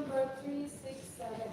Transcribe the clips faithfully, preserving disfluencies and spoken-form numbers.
Number three six seven.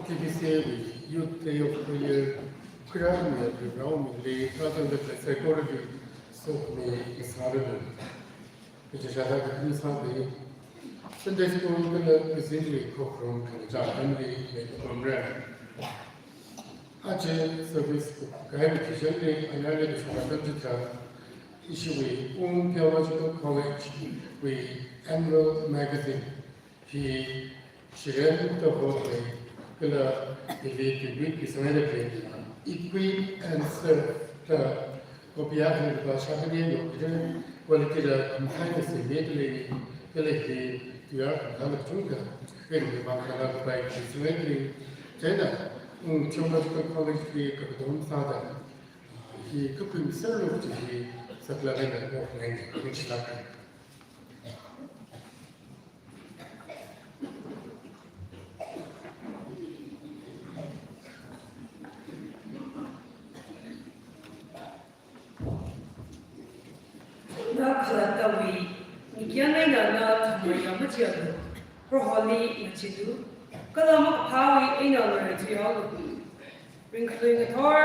T B C A wui Youth Day of Prayer, khuirāmiya, khuirāmiya, kazang da khalei saikorali sokhami sāranu. Kachashada kami sāda, Sunday School kala Christian li khokharum khangachā khanli leipamra. Aja service kahai occasion li, ayarli kashok atam chitharan, ishiwui Ung Theological College wui annual magazine hi shiren da hotlei, kala hili contribute kasāngai da khalei, Equip and Serve da copy akha kashok khanli yanglu, quality la khamathā eina semmi da lei, kala hi tuiyār khamathā la chungda, kala hi vāngkhala kapai kasāngai da lei. Chieina, Ung Theological College li kakadom sāda, hi kakhui miserlu kaji hi saklāk eina okngai, ningshilāk. Na khalattawui mikyan eina na thangmeiya machialu, Proholi ngacheealu, kala makaphāwui eina ngareithuihaolu. Ringkhalui ngathor,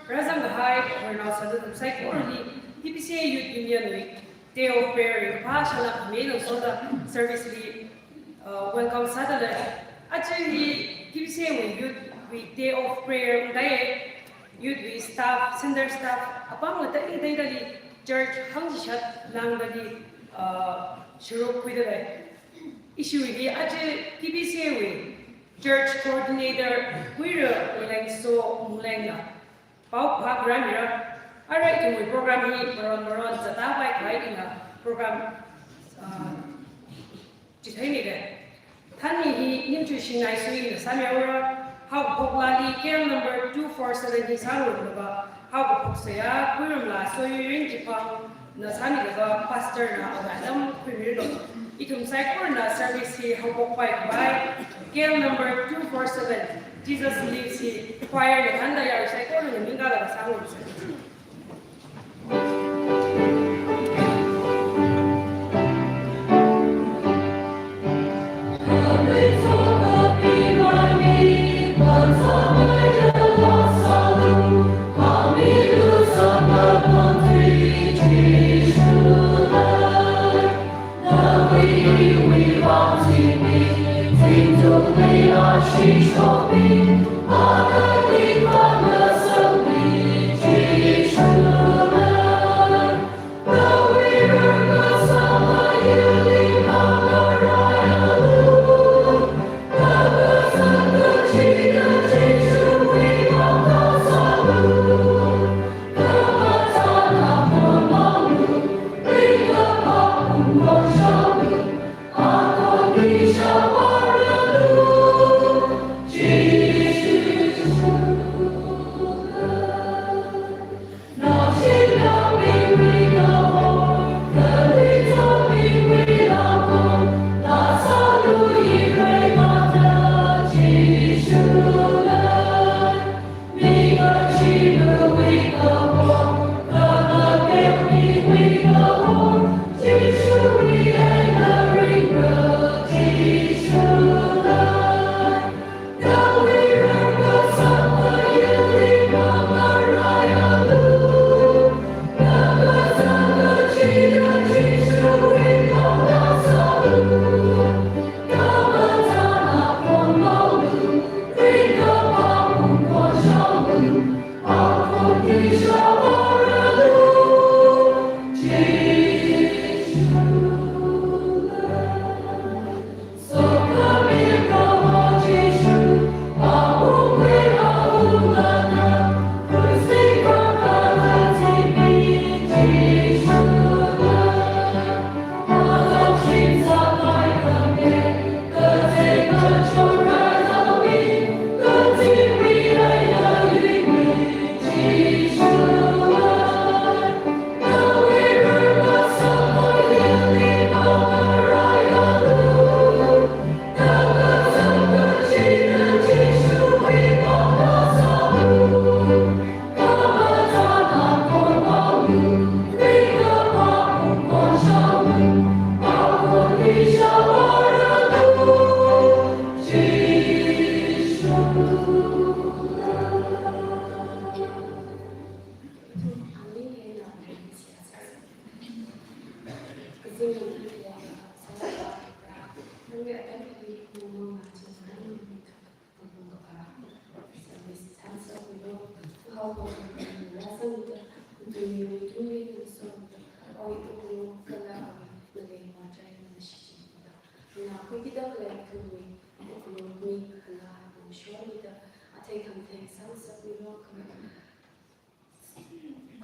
rāzang kahai khararnao sāda athum saikorali, T B C A Youth Union wui Day of Prayer ringkaphā shalak mei nang soda service li, uh, welcome sāda lei. Aja hi T B C A wui Youth wui Day of Prayer ungdai, Youth wui staff, center staff, apam ngateiteidali church hāngchishat lāngdali, uh, sharuk khuida lei. Ishiwuili aja T B C A wui Church Coordinator Huira Ngalengso Mulengna pao phākhui rāmira. Arui ithumwui program hi maron maron zatda paikhavai eina program, ah, chitheimira. Thanmi hi Ningchui Shingaisuina sāmihaora, haokaphok laali K L number two four seven hi sāngarumlaga, haokaphok seihā Khuiramla Soyuiring Chipangna sāmilaga, pastor na awui alam khuimiranu. Ithum saikorana service hi haophok paikhavai, K L number two four seven, Jesus Lives hi choir na thānda yarui saikorana ningkalaga sāngarumsa.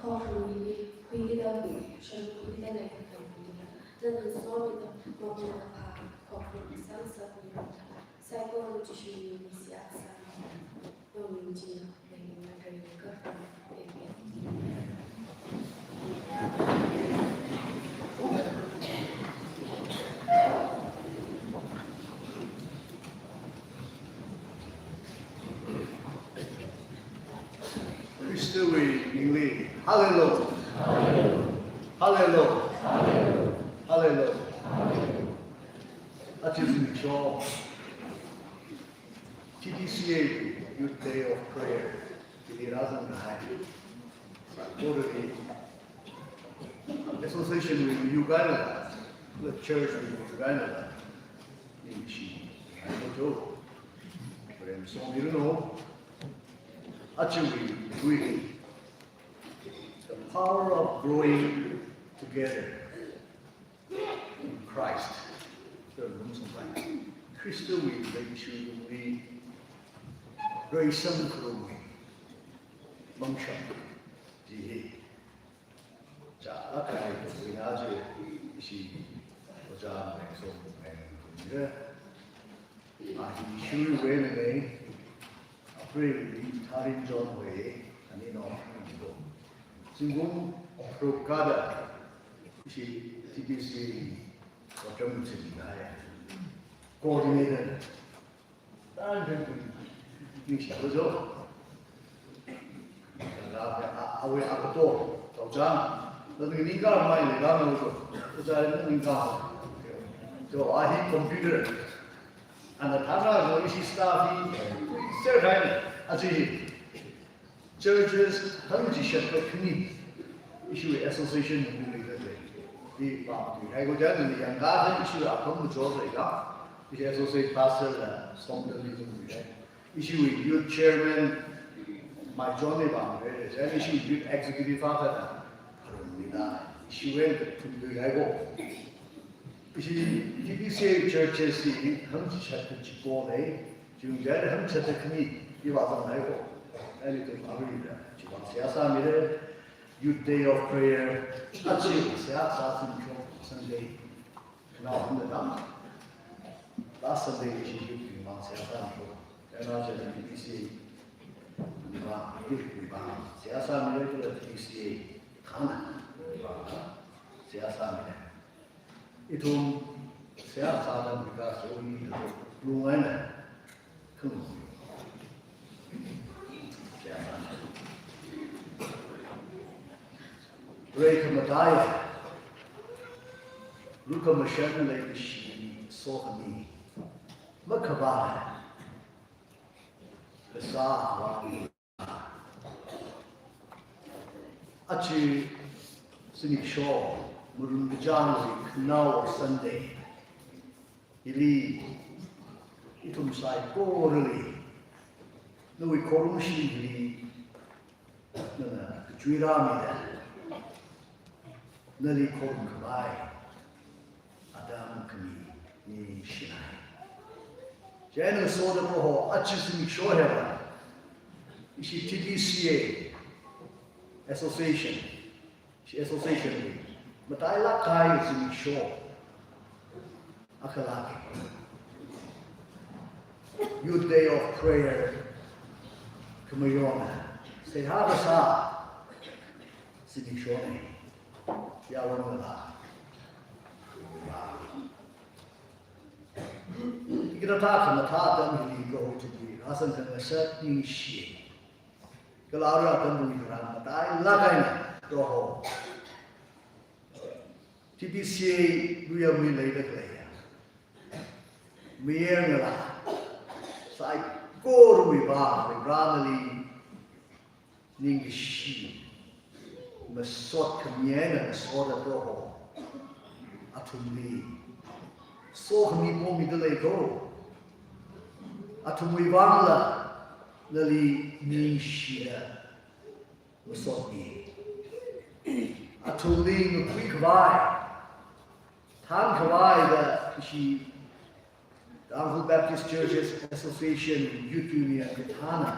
Khokharumli, khuida, shan khuida leikakam khuida, nana somida, mapung kaphā, khokharum sangsak khuida, saikora Jishuli seihā sāmida, yongning china, leimana rei kaka, Amen. Khristawui mingli. Hallelujah. Hallelujah. Hallelujah. Aja zimiksho T D C A Youth Day of Prayer hili rāzang kahai. Saikora association wui miyur eina, church wui miyur eina, ningshi, ningshihaoto. Paren somira no. Ajawui tui, the power of growing together in Christ. Khristawui leishilungli reisang kharumwui mangshap chi hi. Chālāk kahai tui na chi, ishi ojā Mangsomi nganuiya. A hi shuiwui eina, April li tharin John wui, ani no, zingkum tharuk kada, ishi T D C A program chili kahai coordinator. Tharin John, ningshihaoto. Laga a, awui agato, Thaochang, ningkhamei leilākna to, ojā ningkham. To, a hi computer. Ana thānā lo ishi staff hi, ser kahaina, aja hi. Churches hangchishat kakhane, ishi association hili leida lei. Hi pāng tuihai ko, chieina yangkha ishi apam macho leika, ishi associate pastor la somdalli zunglei. Ishiwui youth chairman, Maichonli pāngre, chieina ishiwui youth executive akha na, kharumli na, ishiwui eina kathum tuihai ko. Ishi T D C A churches hi hangchishat kachiko lei, chungda hangchishat kakhane, iva zanghai ko. Ani ithum aruila, chiwui vang seihā sāmira, Youth Day of Prayer, aja seihā sāsang chok Sunday. Now, in the last Sunday, ishi youth wui vang seihā sāsang chok. Chieina aja T D C A wui vang, youth wui vang seihā sāmira, kala T D C A thānna wui vang seihā sāmira. Ithum seihā sāda mikasoni lungaina khang. Seihā sā. Rai khamataiya, lukhamashan leikashi sokhami, makhavā kasā vāni. Aja zimiksho, marunkachāng wui khanaowa Sunday hili, ithum saikorali, nawui khorumshi hili, nana kachui rāmida, nali khorumkhavai atam khami ningshinai. Chieina soda Proho, aja zimiksho hiva, ishi T D C A association, ishi association wui matailāk kahai zimiksho akha lāka. Youth Day of Prayer khamayona, seihā kasā zimikshona. Yaron la. Hikathā khamathā atam hili Proho chili rāzang khangasak ningshi. Kala arui atam bungli rāmatailāk eina Proho, T D C A lui amli leida khaleiya mayarnala saikorawui vang, Vareli ningkashi masot khami eina soda Proho, Athumli sokhami pomida lei ko. Athumwui vangla nali ningshida masotmi. Athumli ngakhui khavai, thān khavai da ishi Tangkhul Baptist Churches Association Youth Union kathāna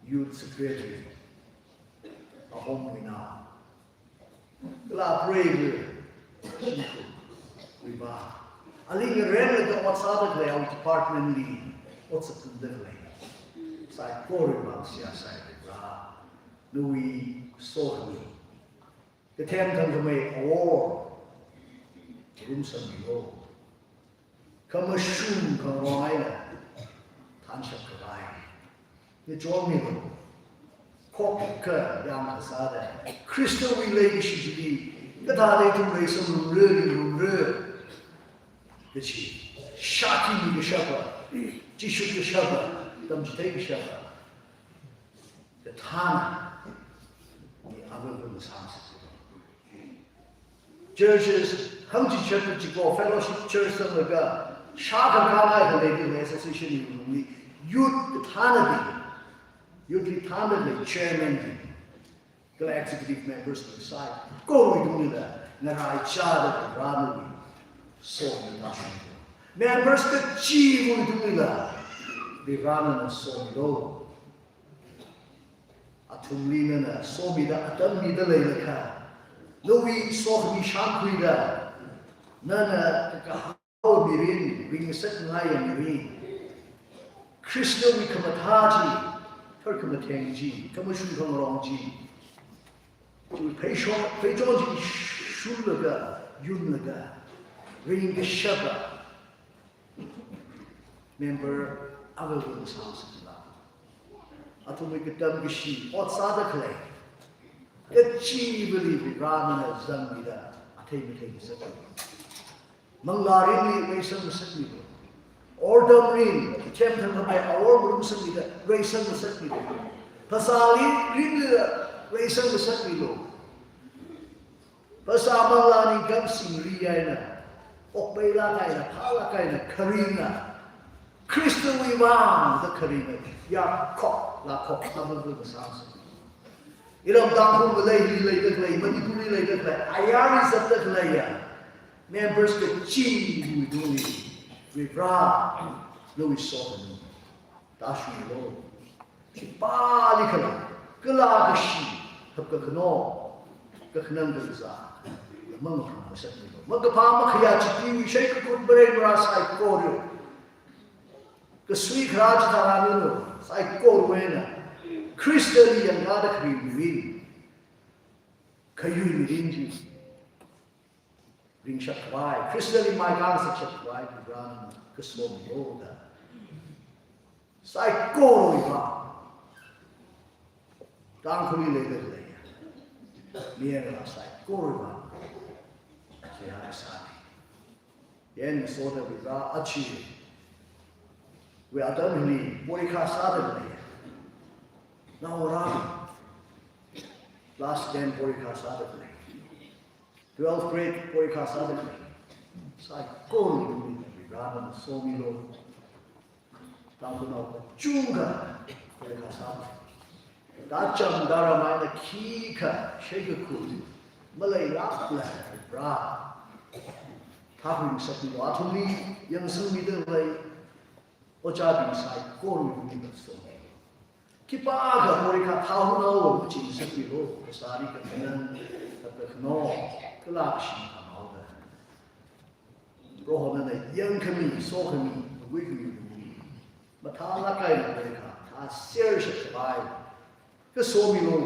Youth Secretary, Ahomwui nao. Kala preiva, shimkhurwui vang. Ali ngaremlaga ot sāda khalei awui department li ot sākhuida khalei saikorawui vang seihā sāi Proho. Nawui sokhami, kathem thangkhamei awor ngarumsangmilu. Khamashung khangarong eina thānshap khavai ngachonmilu. Khokkha yangkasāda Khristawui leikashi chili kathāda ithum reisang ngarumra, ngarumra kachi, shākhuimi kashapa, chishut kashapa, tamchithei kashapa kathāna, mi agar agar masāngasaklu. Churches hangchichat chiko, fellowship church sanglaga shākakāngai khalei association li youth kathānabing, youth li thānabing, chairman bing, kala executive members bing saikorawui tungli ngaraichāda Proho nawui somi tāshunglu. Members kachiwui tungli Proho nana somilu. Athumli nana somida atam mida leilakha, nawui sokhami shākhuida, nana kakahao mirin, ringngasakngaiya mirin, Khristawui khamathā chi, tharkhamatheng chi, khamashung khangarong chi, chi pheichon, pheichon chi shullaga, yunlaga, ringkashapa member agar agar masāngasaklu. Athumwui katam kashi ot sāda khalei kachivali Proho nana zangmida athei matheingasaklu. Manglā mirinli reisang ngasakmilu. Otram mirin, kathem thangkhamei awor ngarumsangmida reisang ngasakmilu. Phasā mirinli reisang ngasakmilu. Phasā manglā ningkam singri eina, okpeilāk eina, phālāk eina kharinga, Khristawui vang da kharinga, yakhok lakhok agar agar masāngasaklu. Iram Tangkhul maleili leida khalei, Manipur li leida khalei, ayarli zatda khaleiya members kachiwui tungli Proho nawui sokhami tāshunglu. Khipālikhala, kala kashi, hapkakhano, kakhanang kakazā mangaphangngasakmilu. Makaphā makhayā chitwui shei kakhut marei marā saikora, kasui kharā chitharanlu, saikorawui eina Khristali yangkāda kharing mirin, khayui mirin chi ringshap khavai, Khristali maikang sāshap khavai Proho nana kasomilu da saikorawui vang, Tangkhulli leida khalei miyur saikorawui vang seihā sāi. Yan soda Proho, achiwui atam hili porikha sāda khalei naorabing, class ten porikha sāda khalei, twelfth grade porikha sāda khalei saikorawui tungli Proho nana somilu. Tangkhulnao kachungkha porikha sā, tācham tāram eina khikha shei kakhut maleilākla Proho thākhuingasakmilu. Athumli yangsangmida khalei ojābing saikorawui tungli somi. Khipākha porikha thāhaonaowa machingasakmilu. Phasāli kakhanang, kakakhano, kala kashi mathāhaoda Proho nana yangkhami, sokhami, nguikhami, mathālāk eina porikha thāsershap khavai kasomilu,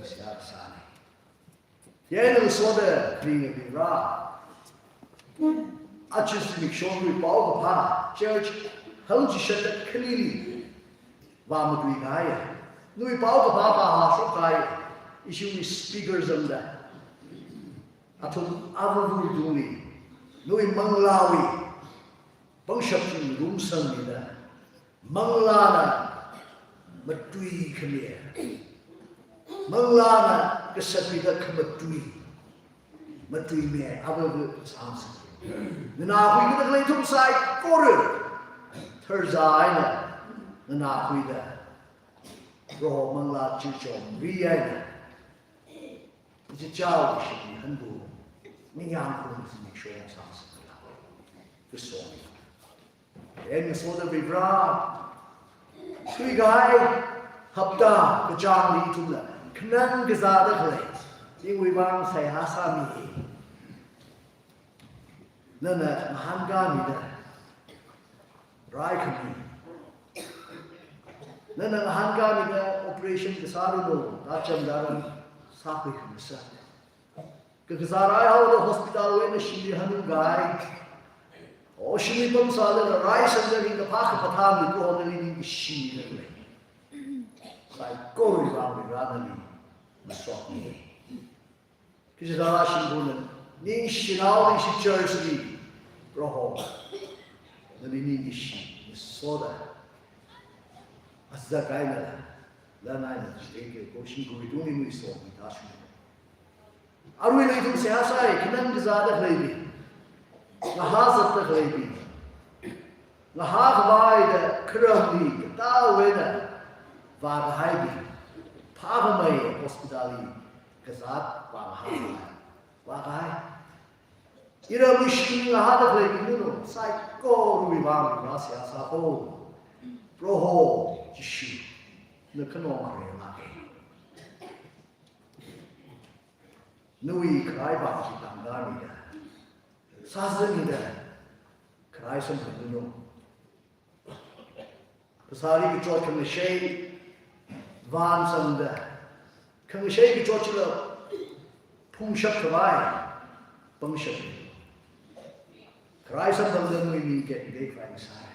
seihā sāi. Yan soda kharinga Proho, aja zimikshowui paokaphā church hangchishat khalili vāmatuikahai, nawui paokaphā vāhāshokkahai ishiwui speaker zangda, athum aruirui tungli nawui manglāwui pangshap chi ngarumsangmida, manglāna matui khami, manglāna kasakmida khamatui, matuimi āva sāsa. Nganākhui kida khalei ithum saikora tharza eina nganākhuida, Proho manglā chichonri eina ichichāwui shimli hanbu ningyāng khuimi zimiksho sāsa. Kaso. Eina soda Vare, thuikahai hapta kachāngli ithumna khanang kazāda khalei, ningshiwui vang seihā sāmi. Nana ngahānkāmida raikhami. Nana ngahānkāmida operation kasā ranu, tacham daran sākhui khamisa. Kakazā raihaoda hospital wui eina shimli hanungkahai. O shimli pamsālala raisangda ringkaphā kaphathā mi Proho nali ningshida khalei. Saikorawui vang Vare nali masotmi. Kachida shimkhurna ningshinao ningshi church li Proho nali ningshi, ningsoda. Azak eina, lan eina, chiteke ko shimkhurwui tungli ningsomi tāshung. Aruila ithum seihā sāi, khanang kazāda khaleibing, ngahā zatda khaleibing, ngahākhavai da kharamli katā eina vākahaibing, phākhamei hospital li kazāt vākahai, vākahai. Iramli shimli ngahāda khaleibing nunu, saikorawui vang Vare seihā sāko. Proho Jishu, na khanong khare lāke. Nawui kharai vang chi tangda mida, sāzan mida, kharai samphangmilo. Phasāli kachot khangashei vānsangda, khangashei kachot chila phungshap khavai pangshap. Kharai samphangda nawui ming tekmatei khavai sāi.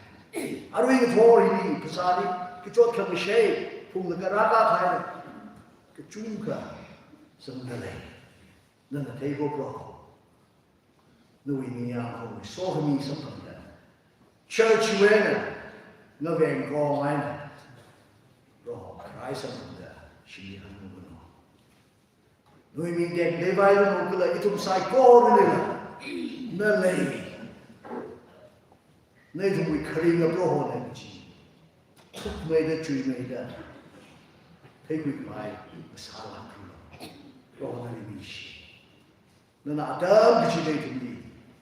Arui ngathor hili phasāli kachot khangashei phunglaga rākakahai kachungkha sangda lei. Nana theiko Proho. Nawui ningyāng khuimi sokhami samphangda, church wui eina, ngaveng kong eina, Proho kharai samphangda shimli hanungmano. Nawui ming tekmatei vairanu kala ithum saikoralila na lei. Na ithumwui kharinga Prohona kaji thukmeida chuimeida theikhuikhavai masālāklu. Proho nali ningshi. Nana atam kachida ithumli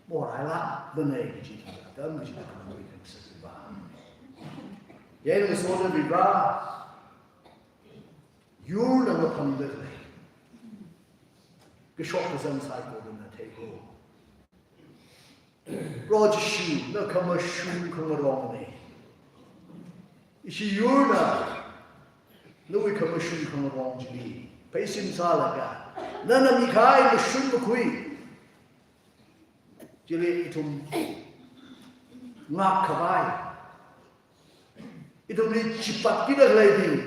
morailākmana kaji ithum atam kachida khanuikhan sākhuiva. Yangsoda Vare, yurna maphangda khalei kashok kazang saikorana theiko. Proho Jishu, na khamashung khangarongna. Ishi yurna nawui khamashung khangarong chili pheisin sālaga, nana mikahai mashun makhui chili ithum ngakkhavai, ithumli chipatkida khaleibingli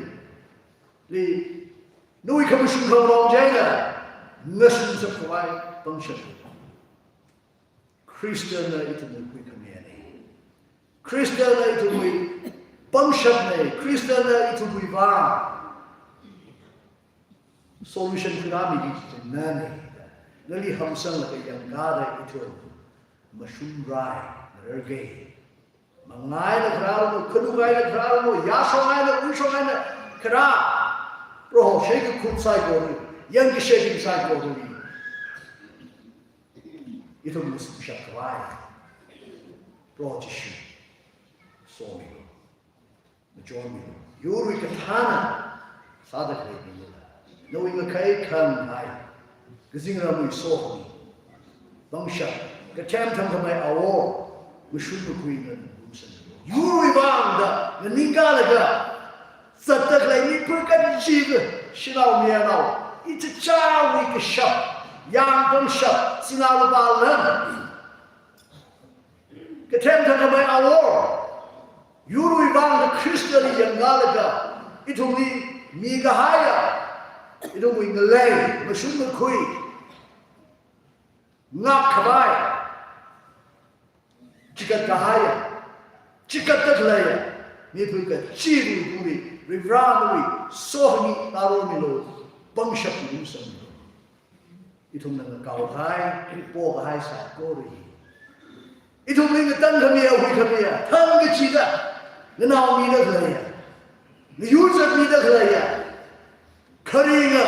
nawui khamashung khangarong chieina ngashun sākhavai pangshap. Khristana ithumwui khuikhamina. Khristana ithumwui pangshapna. Khristana ithumwui vang solution khuirāmi kaji nana. Nali hamsanglaga yangkāda ithum mashunrai ngararke. Mangai eina kharāranu, khanuk eina kharāranu, yāshong eina, uishong eina kharā, Proho shei kakhut saikora, yangkashebing saikora, ithum ngasāshap khavai Proho Jishu, somilo, machonmilo. Yurwui kathāna sāda khaleibingla, nawui ngakhai khangai kazingramwui sokhami, pangshap, kathem thangkhamei awor, mashun makhuina ngarumsanglu. Yurwui vangda nganingkalaga zatda khalei mipā kachiva, shanao mayarnao, ichichāwui kashap, yāng pangshap, sinā lupā lan, kathem thangkhamei awor, yurwui vangda Khristali yangkalaga ithumli mikahaiya, ithumwui ngalei mashun makhui, ngakkhavai, chikat kahaiya, chikatda khaleiya mipā kachiva̱wui tungli Varivarāwui sokhami tāromilo, pangshap ngarumsangmilo. Ithumna ngakaokahai, pokahai saikora hi, ithumli ngatangkhamiya, huikhamiya, thangkachida, nganaomida khaleiya, ngayur zatmida khaleiya, kharinga,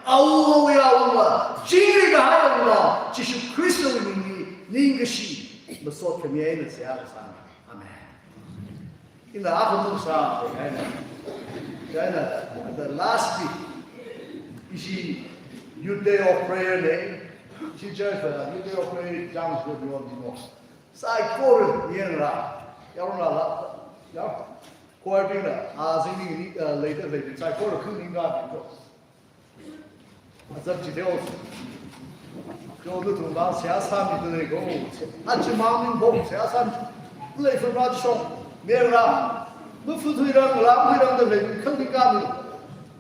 awui awunga, chingri kahai awunga, Jishu Khristawui mingli ningkashi masot khami eina seihā kasāna. Amen. Ina akhamuk sā, eina, eina, the last week, ishi Youth Day of Prayer lei, ishi church la Youth Day of Prayer chang sho biyo bimo. Saikora yangra, yarona la, ya, choir bingna, a, singing, uh, leida lei, saikora khangning ka biko. Azap chi deo. Kyo nathumvang seihā sāmida lei ko. Achi mang ning bong seihā sāmi. Lei fun ra chong. Mera. Mafuthuirang, lamthuirang da lei, khangning ka mi.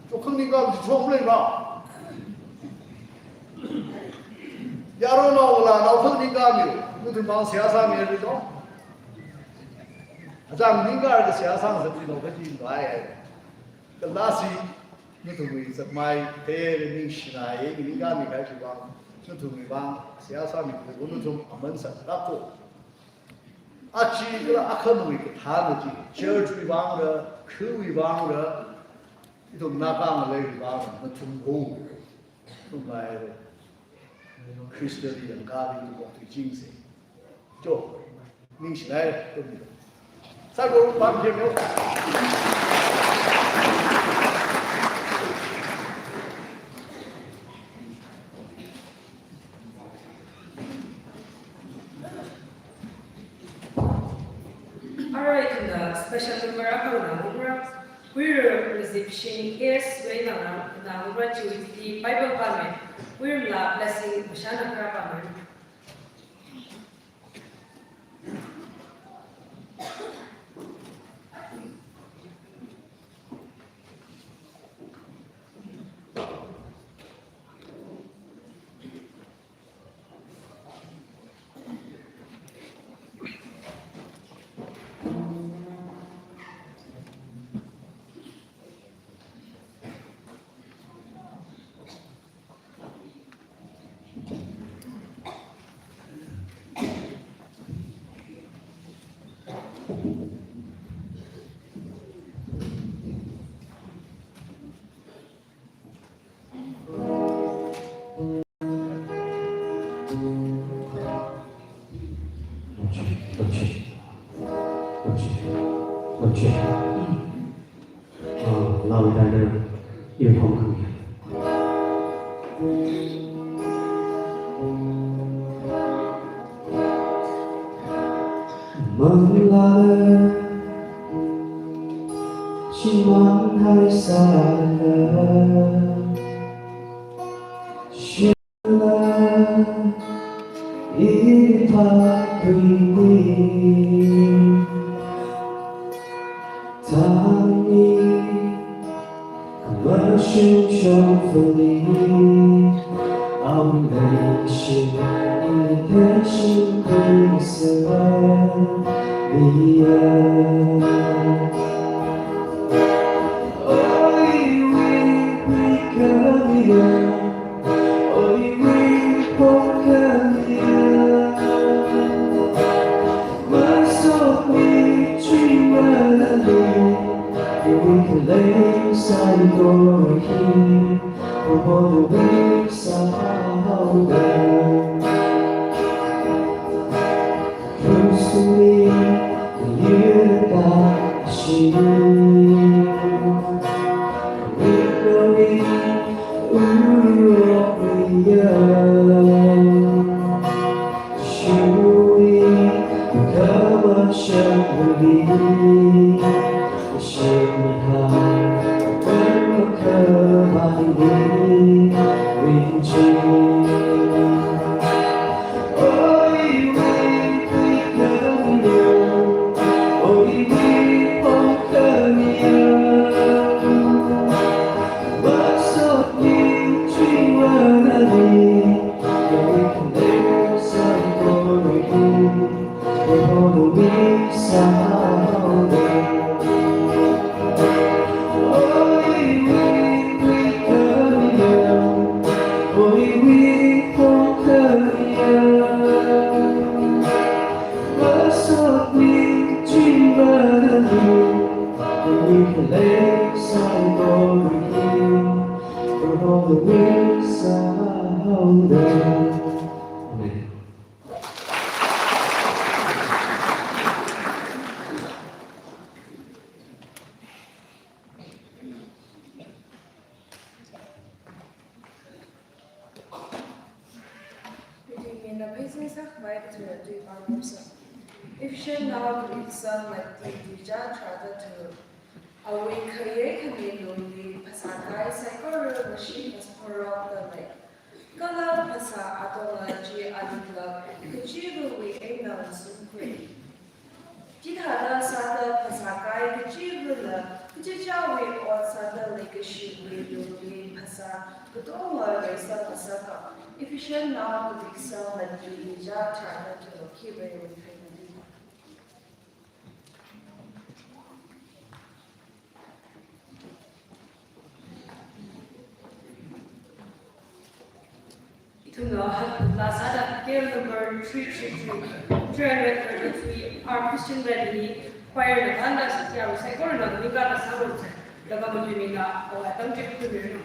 Cho khangning ka mi chong lei ma. Yaronao lanao khangning ka mi. Nathumvang seihā sāmi ri do. Azang ningkar ka seihā sāngasakmilo kaji bai. Kalasi, nathumwui zakmai, te ningshinai, ningkami kahai chiwuivang, nathumwuivang, seihā sāmi, nathum aman sālāka. Achi kala akhamui kathāna chi, church wuivang ra, khawuivang ra, ithum Naga ngaleiwuivang ra, nathum ho, nathum lai ra, Khristali yangkali ithum okthuichingse. Cho, ningshinai, ithum. Saikora pam jemyo. Alright, and the special number akha nganāra. Huiram Reception, yes, wei nganā, nganāra chiwui thili Bible pāmi. Huiram la blessing, mashana kara pāmi. Manglā, shimānhai sālala, shimānlā, ipākhuimi, thānmi, khamashung shongfali, awungli shim, ina shim khuisāmiya. Oi, wui, wui, kamiya. Oi, wui, pong kamiya. Masotmi chingmanali, wui khalei saikora hi, wui sāhaoda. Kusumi yurda shi, wui khalei uroya. Shui kama shakli, shimha kama kavani rinchi. Oi, wui, wui, kamiya. Oi, wui, pong kamiya. Masotmi chingmanali, Amen. Reading mina pheisin sākhavai kathara tui pāngarumsa. Ephesians nao kali kasang mati tuicha tharāda tharuk. Awui khayei khani lungli phasā kai saikora ngashi phasā phorok da lei. Kala phasā atonga chi alunglāk kachiva̱wui eina ngasungkhui. Chithāda sāda phasā kai kachivala kachichāwui ot sāda leikashiwui lungli phasā katonga reisā ngasaka. Ephesians nao kali kasang mati tuicha tharāda tharuk. Khiwui vang khaina di. Ithumna hal la sāda care number three three three, three hundred thirty-three, our Christian brethren, choir na kanda sa kya sai kor na ninga da sa ro se, daga mujuni na o atam che kutu.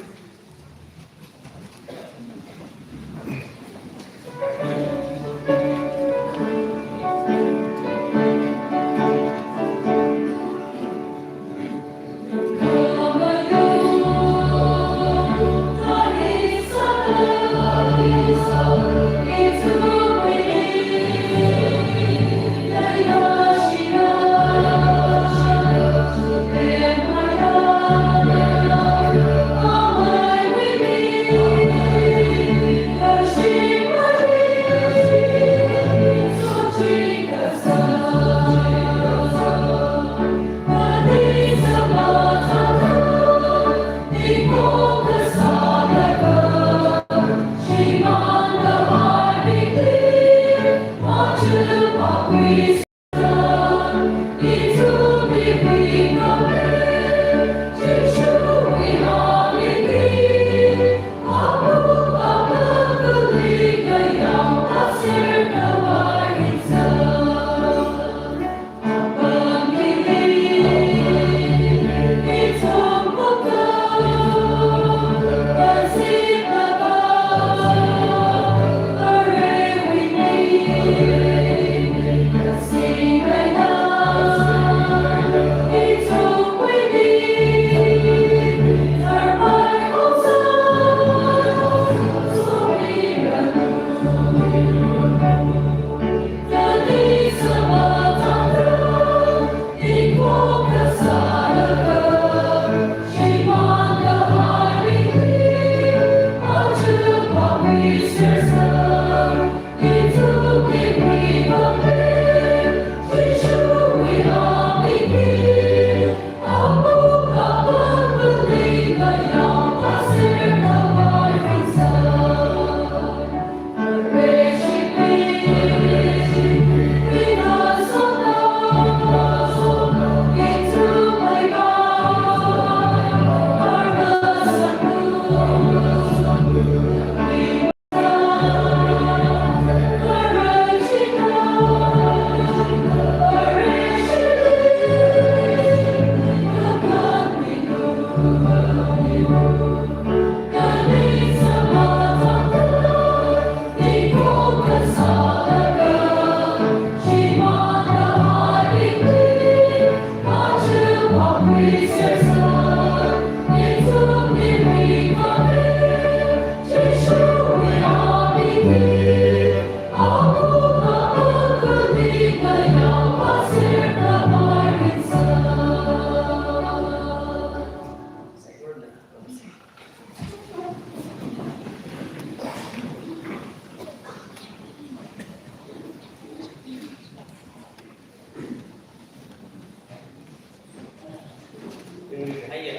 Hiya,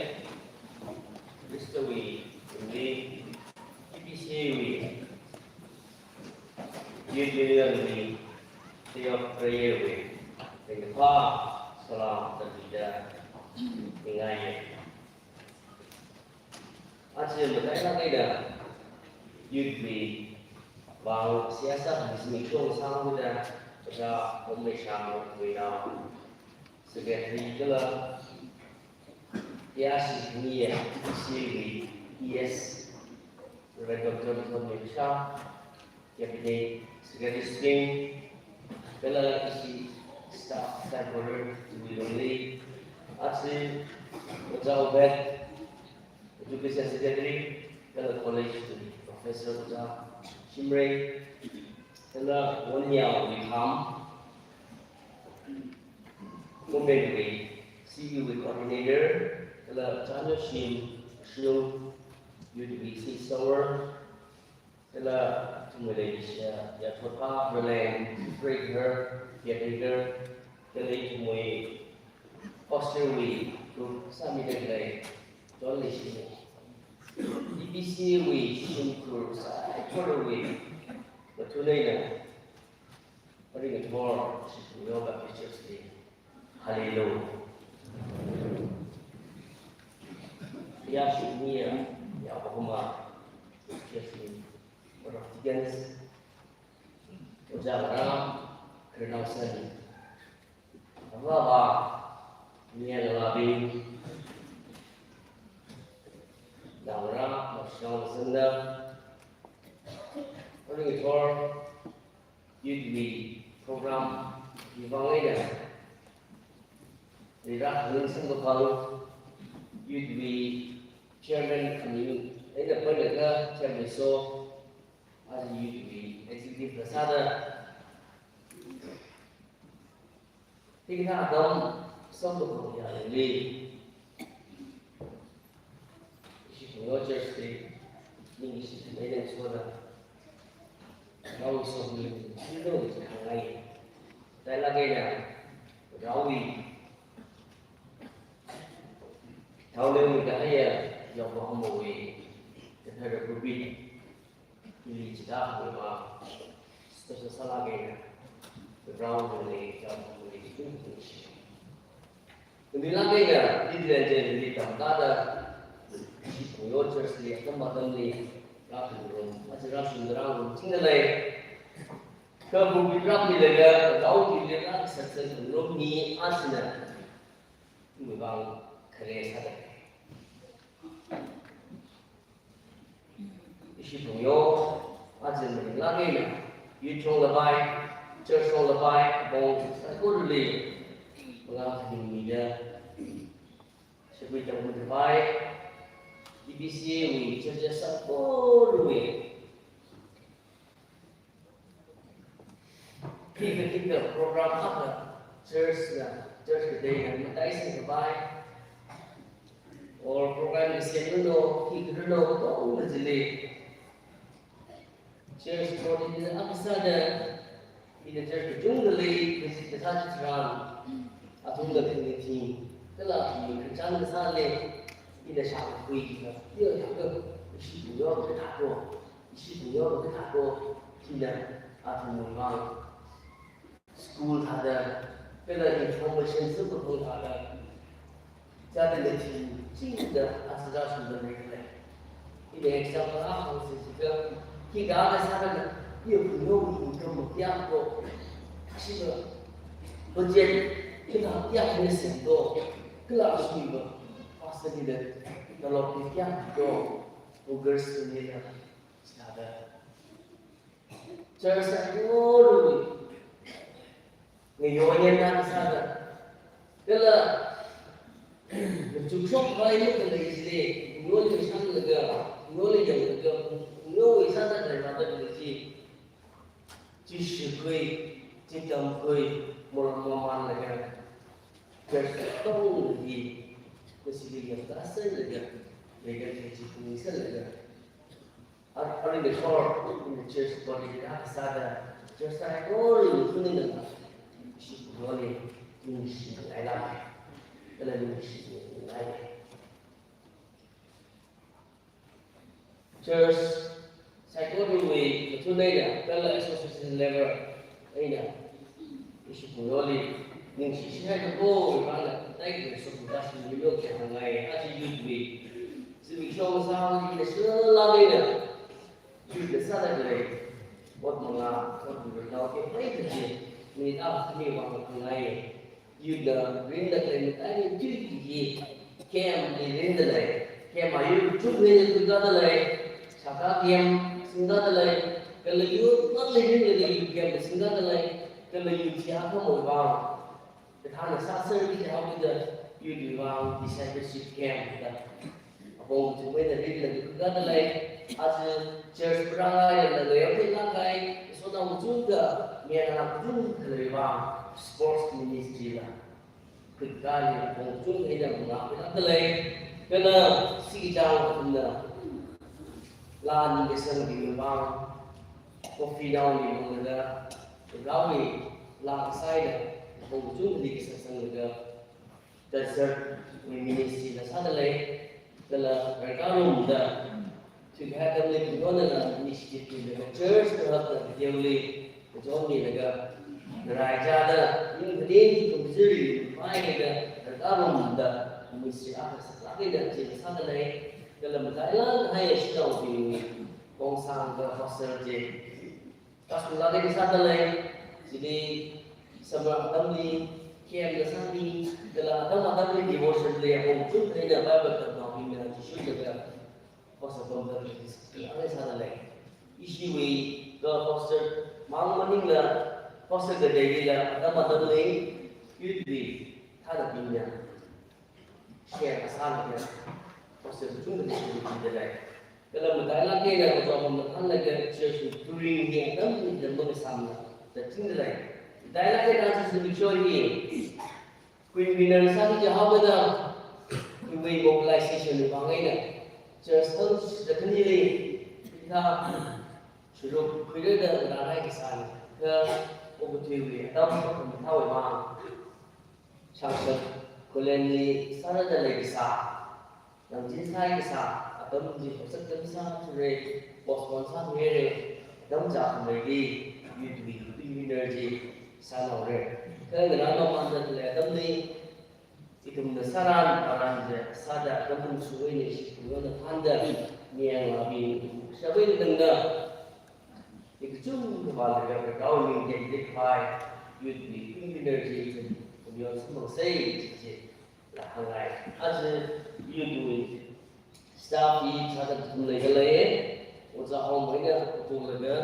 Mister Wee, Wee, T P C Wee, Youth Union Wee, Day of Prayer Wee, thank you, Pa, salam, thank you, da, ningai. Achi matailak eina youth wui vang siyasa business shong sangda, Oja Omleshang wui nao secretary kala Yāshi niya, C E S, Reverend Doctor Lithon Mishra, Cabinet Secretary Swing, kala ishi staff, stakeholder, Tui Longli, achi Ojā Obed, Education Secretary, kala College Professor Ojā Shimray, kala Wonyao Witham, Women Wing, C U wui Coordinator, kala Chanyo Shim, Shilong, Youth Wing Six Tower, kala Tumule Isha, Yathotpa, Berlin, Prager, Caretaker, kala Tumui, Australia wui, Group, Sami Denglei, John Lishimo, E B C wui, Shimkur, Sai, Korowui, Matunaina, Aring Athor, Shishimyo Baptist Church li. Hallelujah. Yāshi niya, Yāpahuma, Church li. Board of Deacons, Ojā Ngarā, Khararnao Sani. Avāva, niya ngalābing, Ngarā, Mashang Sanda. Aring Athor, Youth Wing program, Ivang Eda, Rira Hung Sangkapang, Youth Wing Chairman Anu, Eda Palaga Chairman So, aja Youth Wing Executive Lasada, Tingna dam samdo ya le. Ishi Tongyo Church li, ning ishi tingaidan soda. Rao so ni, tingdo ni kangai. Dai lagena, rawi. Thaone ni kahaya, Yokohama wui. Kahara Ruby. Ili chida hangma, special sālagena, ground li, jam li, tung tung shi. Tumilagena, ili jen ili tamtada, Ishi Tongyo Church li, atam atamli, rākharum, aja rāshungda rārum, chingda lei. Kha bu bi rāmi lega, ground li lega, sāsā rum ni, asina. Mibang khare sāda. Ishi Tongyo, aja maningla ngeina, youth chong labai, church chong labai, bong saikorali, mangā khaning mida, shakui tangkui labai, E B C wui church saikorali, Khikha khikha program akha church na, church kateina mataisang khavai, or program kasemranu, khikha ranu, katonga chili. Church coordinator akha sāda, ina church kachungkhali, visit kasā chitharan, athumna khangathei, kala athumna kachang kasāli, ina shākhui kha, yo, yo, yo, ishi yo, yo, yo. Ishi Tongyo kathā ko, ina athumwui vang school thāda, kala information sākaphung thāda, chāda leishi chingda asada sunda leilei. Ina example akha hāngsa chiakha, khikha kasāda, yo Tongyo income kayā ko, kashiba budget, kala kayā kane semdo, kala ashiba pastor leader, nalok kayā do, August ni na, sāda. Church saikorali ngayon eina sāda. Kala, chukshok vai makhalei chili, ngayonli shanglaga, ngayonli yanglaga, ngayonwui sāda leirāda leishi. Chi shakhui, chi tamkhui, mor mamanlaga. Church katongali, kasili yangda sālaga, leikasā chi khuisālaga. Ar-, aring the core, in the church body, kasāda, church saikorali, khuninala, ishi Tongyoli, ningshingailāka. Kala ningshingai. Church saikorali, kathun eina, kala association level eina, ishi Tongyoli, ningshi shihai kapo, rāna, tai ke so kuta shi ni lo ke hangai, achi youth wui. Simi shong sa, ni le shi la le na. Youth le sāda le. Ot manga, ot manga ke, ai ke je. Ni ta, ni wa hangai. Youth le, rin le le, ai ni youth ki. camp li ringda lei, camp ayur chungmeida khuikāda lei, shākha camp singda lei, kala youth ngalei ringlaga youth camp singda lei, kala youth chi akhamawui vang kathānna sāser kaji haokida youth wui vang discipleship camp da apong chungmeida ringlaga khuikāda lei. Aja church pharāngai lala leiyao theilāk kahai, soda machungda, miya ngalāk machung khalei vang sports ministry la khuikāli apong chungmeida mangā khuilākda lei. Kala sikachang athumna laa ningsangbingwui vang coffee naoni mangda, Varewui laa sāhaida apong chungli kasā sanglaga desert wui ministry la sāda lei. Kala rarkā rumda, thuikahai atamli kayonala initiative milaga church kahakna video li kachon milaga, ngarai chāda, ning khaning kum ziri maida rarkā rumda ministry akha sālāk eina chila sāda lei. Kala matailāk kahai shanaobing Kongsang ka hostel chi classroom la dei sāda lei. Chili summer atamli camp la sāmi, kala atam atamli devotion li apong chungmeida Bible tamnaobingna Jishu laga hostel pamda lei, sāda lei. Ishiwui ka hostel mang maningla hostel kateilila atam atamli youth wui thāda bingna share kasālaga hostel chungda share chida lei. Kala matailāk eina kachon apamna thānlaga church touring hi atam mida makasāmana da chingda lei. Matailāk eina aja zimiksho hi Queen Winner sāki kaji haokida, iwui mobilization wui vang eina church house da khanili pheisā shuruk khuirada rāhai kasāna. Kha okathuiwui atam mathāwui vang shangshak khulenli sārada lei kasā, langchin sāhai kasā atam chi hoksaktam sāthure, postpone sāthure, atam chākhameili youth wui Queen Winner chi sāhaore. Kha ngarān mamanda khalei atamli ithumna sāran paran chi sāda atam ungshung eina shikungna thānda, miya ngalābing shabei tangda, ikachungkha vālaga Varewui ming tektek khavai youth wui Queen Winner chi ithum mayon samphangsa kaji chi la hāngngai. Aja youth wui staff hi tharāda kathum leida lei. Ojā Hongmei eina phaphunglaga,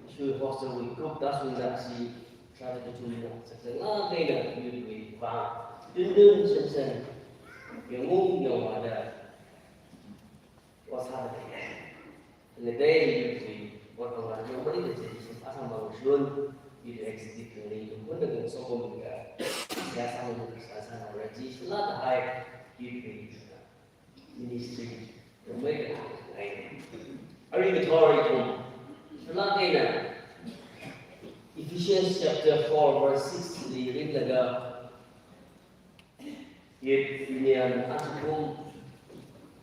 ishiwui hostel wui group tāshungda ashi tharāda kathumna chakchanglāk eina youth wui vang tundun shansan, yangmung yangvāda ot sāda lei. Ngatei youth wui ot pangla yangmei kaji chi asang mangshun, youth executive wui ithum hundaga sokhami ka, ya sāmang ka sāsānao raji sālāk kahai youth wui ministry yangmei kahai. Arui ngathor ithum sālāk eina Ephesians chapter four verse six li ringlaga, youth union athum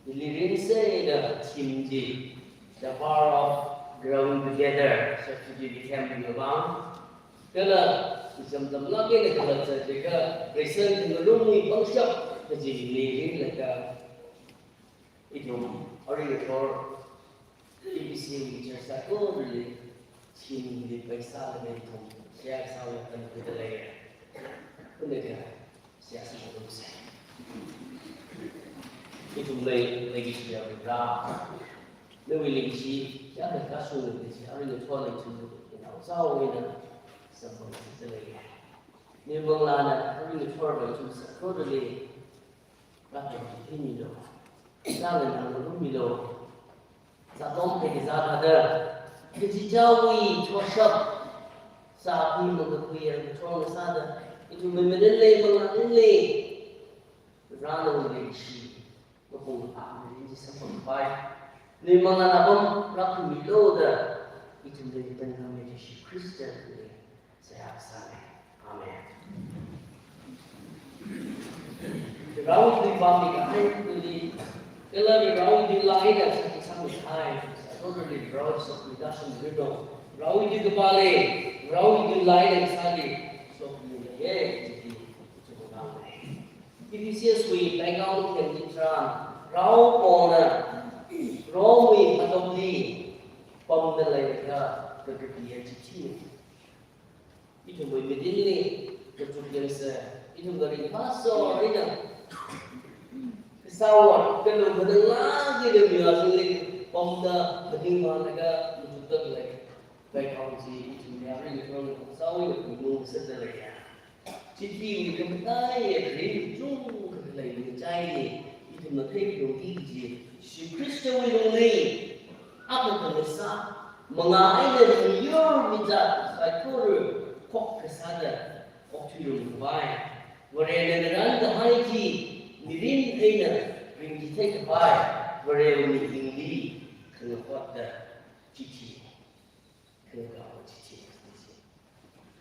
hili ringsa da theme chi, the power of growing together, safety camp wui vang. Kala ithum tamlāk eina kala chāchikha, Christian thing ngarumwui pangshap kaji li ringlaga, ithum arui ngathor E B C wui church saikorali theme li pheisā laga ithum share sālaga tamkhuida lei. Kha neka share sāngarumsa. Ithum lei, leikashi Avā, nawui leikashi, ya ka kasung leikashi, arui ngathor ithum, ina zao ina samphangda lei. Nawui manglāna arui ngathor ithum saikorali rākhamahān thimilu, rānganāngarummilu. Zatom te kazā thāda, kachichāwui choshap sākhui makakhui ya ngathor ngasāda, ithumwui mirinli, manglāli, Varena leikashi, mapung akha mirin chi samphangpai. Nawui manglāna apam rākhuimilu da, ithumli pāngngaiya Jishu Khristali seihā kasāna. Amen. Varewui tui pāmi kahai tui, kala Varewui tui laa eina sāki sāmi kahai, saikorali Varewui sokhami tāshungmilu. Varewui tui kapā lei, Varewui tui laa eina sāki sokhami leiya, chiti chungkang lei. Ephesians wui background khangachee tharan, Varewui pongna Rome wui hatopli pamda leikha kakapiya chithi. Ithumwui mirinli kachuk yangsa, ithum kha ringphāso eina, Sawa, kalo kadang lagi da miya singli, pamda, kading ma laga, mutuk tak lagi. Bai kau si, ithum ya ring kau, sawa ya kunu sat da lagi. Chithi wui kamataiya ring chung kakhalei wui chai ni, ithumna theikhui kaji, Jishu Khristawui lungli, akha khanasa, manga eina miyur mizat saikora khokkha sāda okthuirumkhavai. Varena ngarānkahai chi mirin eina ringchitheikhavai, Varewui mingli khangahotda chithi, khangahot chithi.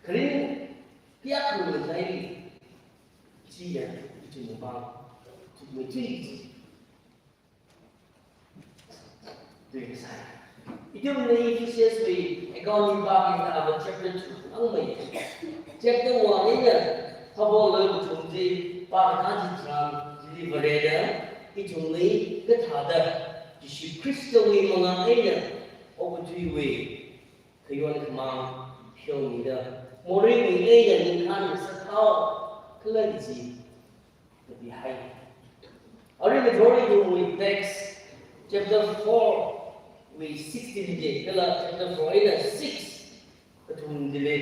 Kharing kayākha ngachaili, chiya, ithumwui vang, ithumwui chi. Tui kasā. Ithumna Ephesians wui account hi pākida chapter two hāngmei. Chapter one eina Phaola kathum chi pākida chitharan chili Varena ithumli kathāda, Jishu Khristawui manga eina okathuiwui khayon khamāng pheomida, moreiwui eina ningkhān ngasakhaokhala kaji kapihai. Arui ngathor ithumwui text, chapter four wui sixteen li, kala chapter four eina six kathum chili,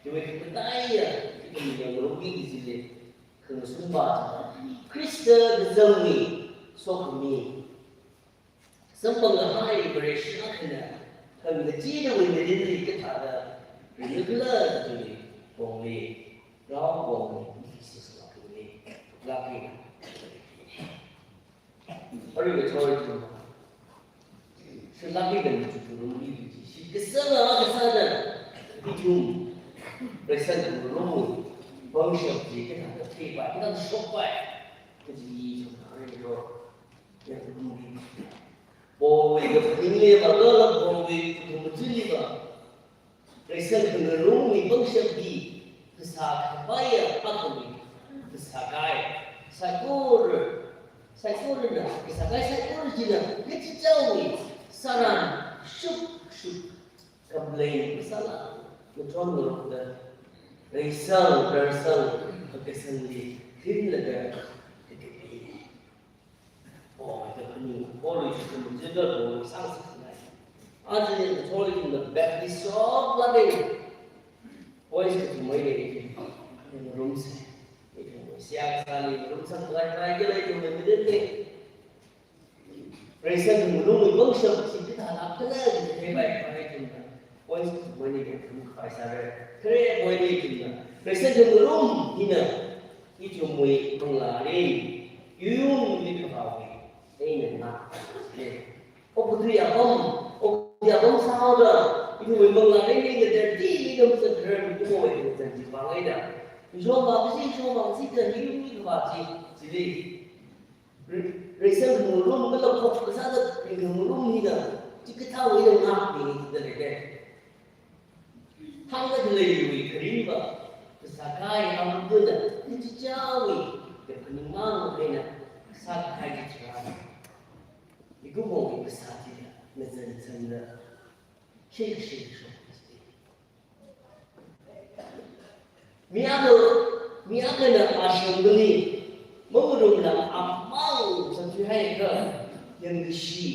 chiwui kamataiya ithumna ngarumki kaji chili, khangasun pa, Khrista kazangwui sokhami. Samphangkahai Vareshi akhana, thangkachida wui mirinli kathāda ringlakhala kaji pongli, rao pongli, Ephesians lākli, lākli. Arui ngathor ithum, shilākli dan chuchurumli, shikasanga kasāna, ithum, Vareshi ngarumwui pangshap chi kathāda theipai, kathāda shokpai, kaji ithum arui ngathor Paulwui kaphaningliva, kala Paulwui kathum machunliva, Vareshi khangarumwui pangshap hi, phasā kapaiya akhawui phasākai saikora, saikorana, phasākai saikora china kachichāwui sāran shukshuk complain masāla, ngathor ngarumda, Vareshi, Vareshi kakasangli rinlaga kakapili. Oh, ito kani, Paulwui kathum machunda Paulwui sāngasak ngai. Aja ngathor ithumna Baptist shoklāk eina, voice kathum eina ithum ngarumsa. Ithum seihā kasāli ngarumsang khalei khalei kala ithumwui mirinli, Vareshi khangarumwui pangshap chi kathālākkhala kaji theipai, pai ithumna, voice kathum eina ithum khavai sāra. Khare point li ithumna, Vareshi khangarum hina ithumwui manglāli yuyung mikhavāwui eina ngākda, okathui apam, okathui apam sāhaoda, ithumwui manglāli ngatei, ithum sākharar mikumowui kazang chi vang eina, mishong va kashi, mishong va kashi da yuyung mikhavā chi, chili, Vareshi khangarum kala khokkha sāda ringkhangarum hina, chikathāwui eina ngākmi da leida. Thangda khaleiwui kharingva, phasākai akhana kachichāwui kaphaningmang eina sākahai chitharan, mikumowui phasā china ngazan zanla, shek shek shok. Mi akha, mi akhana ashangvali mangarumla amang sāthuihaiakha, yangkashi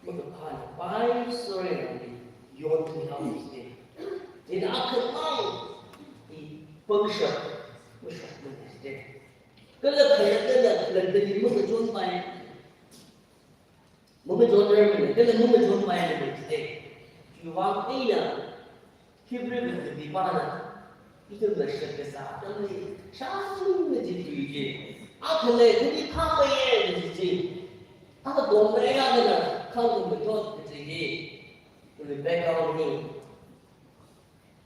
makaphāna pai soreilaga yonthuihao jida. Chieina akhamang hi pangshap mashokmana jida. Kala khalattana khalattali makachonpai, mamachonrarmana, kala mamachonpaimana jida. Chiwui vang eina Hebrew kapi pana, ithumna shakazā atamli shāngna chi tui chi, akhalei khani phāmeiya kaji chi, akha tomrei akhana khangkhuimathot kaji hi, Rebecca ni,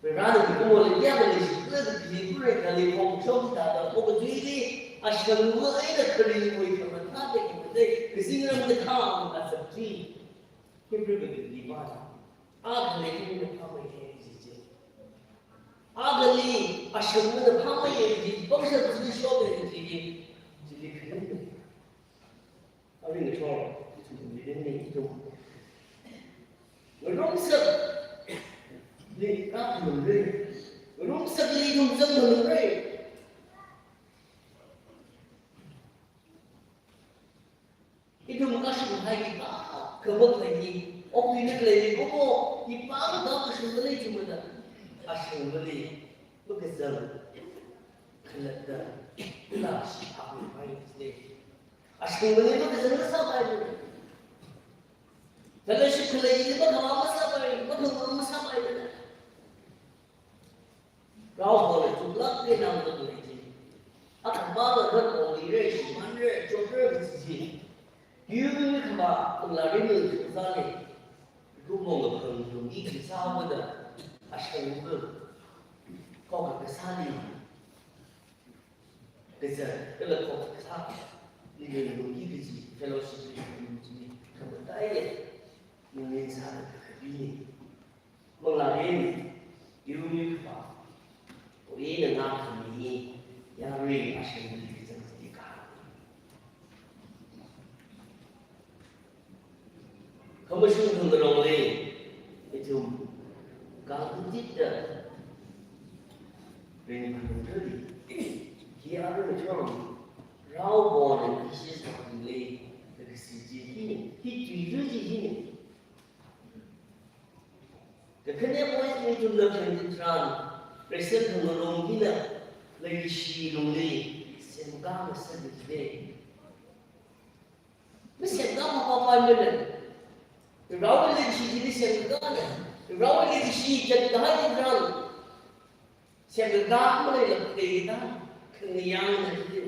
Varena mikumoli yāmali shikla kaji hi, khuirei kali khongshok thāda, okathuili ashangva eina kharingwui khamathā da hi kathei, kazingram kathā ngasakchi. Hebrew kapi pana, akhalei khani phāmeiya kaji chi, akhali ashangvana phāmeiya kaji, pangshap chili shoka kaji hi, chili kharing. Arui ngathor ithum mirinli ithum ngarumsakli rākhanungra. Ngarumsakli ithum zangkhanungra. Khamak leini, okathuili leini, kumo, ipāng da kashung malei chumada. Ashung malei, makazang, khalatta, la shi akhawui pai sine. Ashung malei, makazang masāpai. Fellowship khalei ni makhama masāpai, makhama masāpai. Rao Paulna chunglāk eina hāngda khalei chi. Akhama la ran ongli re, shimān re, chot re kaji chi. Yumi khama, ungla ri mi chungzā le. Kumong kaphang lungki chi sāmada, ashang bu. Kok kasā ni. Kaja, kala kok kasā. Ni lungki kaji, fellowship ni, ni, ni, khamatai le. Ni, ni sāda kakhapi ni. Manglā rin, yumi khama, ui na ngā khami, yarui ashang ni kazang sati ka. Khamashung khangarong le, ithum, kangkutita, rin khangarong le, hi arui chong, Rao Paulna Ephesians le, kakasi chi hina, hi tui tui chi hina. Kakhane point ni ithumna khangatharan, Christian khangarong hina, leishi lungli, semkā masāda jide. Masemkā mapapai male. Rao leishi jili semkā le. Rao leishi jan kahai tharan. Semkā maleila khalei da, khangayāngna jide.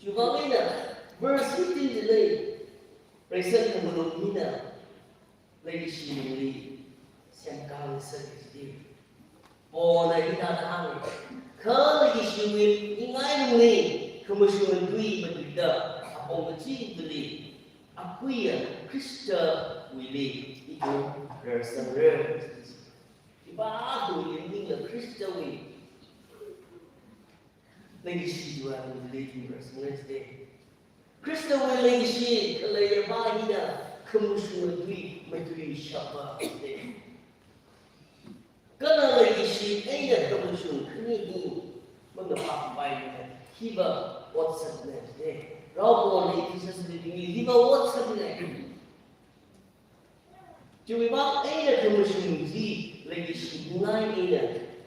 Chiwuivang eina, verse fifteen jilei. Christian khangarong hina, leishi lungli, semkā masāda jide. Paulna hithāda hānga, kha leishiwui ningai lungli, khamashunga tui matuida, apong kachivali, akuiya Khristawuili, ithum rarsangra. Iva tui ningla Khristawui. Leishi chiwui leishi rarsangra jide. Khristawui leishi khaleiya va hina khamashunga tui matuishappa jide. Kala leishi eina khamashung khani hi mangapakpai na hiva otsakna jide. Rao Paulna Ephesians li mi hiva otsakna. Chiwuivang eina khamashung chi, leishi ningai eina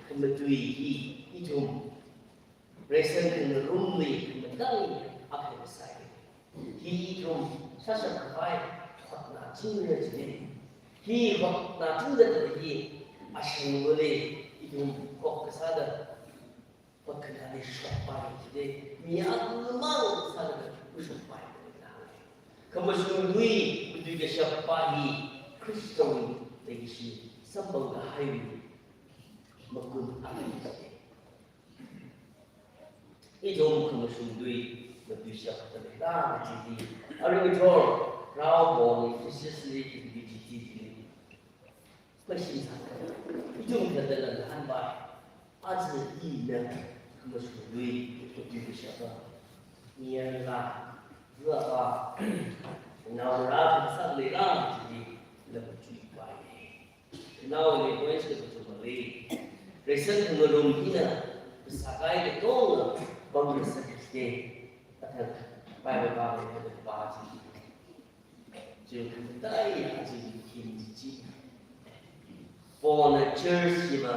khamatui hi, ithum. Christian khangarum li khamatang akha kasai. Hi ithum, sāshap kapai, hotnachingna jide. Hi hotnachingda khalei hi, ashang male, ithum, kok kasāda. Hotkhana ni shokpai jide, mi akhama sāda kushokpai jide. Khamashung tui, matuikashappa hi, Khristawui leishi, samphang kahaiwui, makun akha jide. Ithum khamashung tui, matuishapda leira jide. Arui mithor, Rao Paulna Ephesians li, kiti kiti jide. Question sākha, ithum kathāda langhanpai, aja ina khamashung tui, matuikashappa, niyarla, vāva, naora, kasā leira, jide, lam chuipai. Naoli point kachungkha male. Christian khangarum hina, phasā kai katonga, pangkasā kajide, athang, Bible pākahai kathang pā jide. Chungkha taiya chi him chi. Paulna church hiva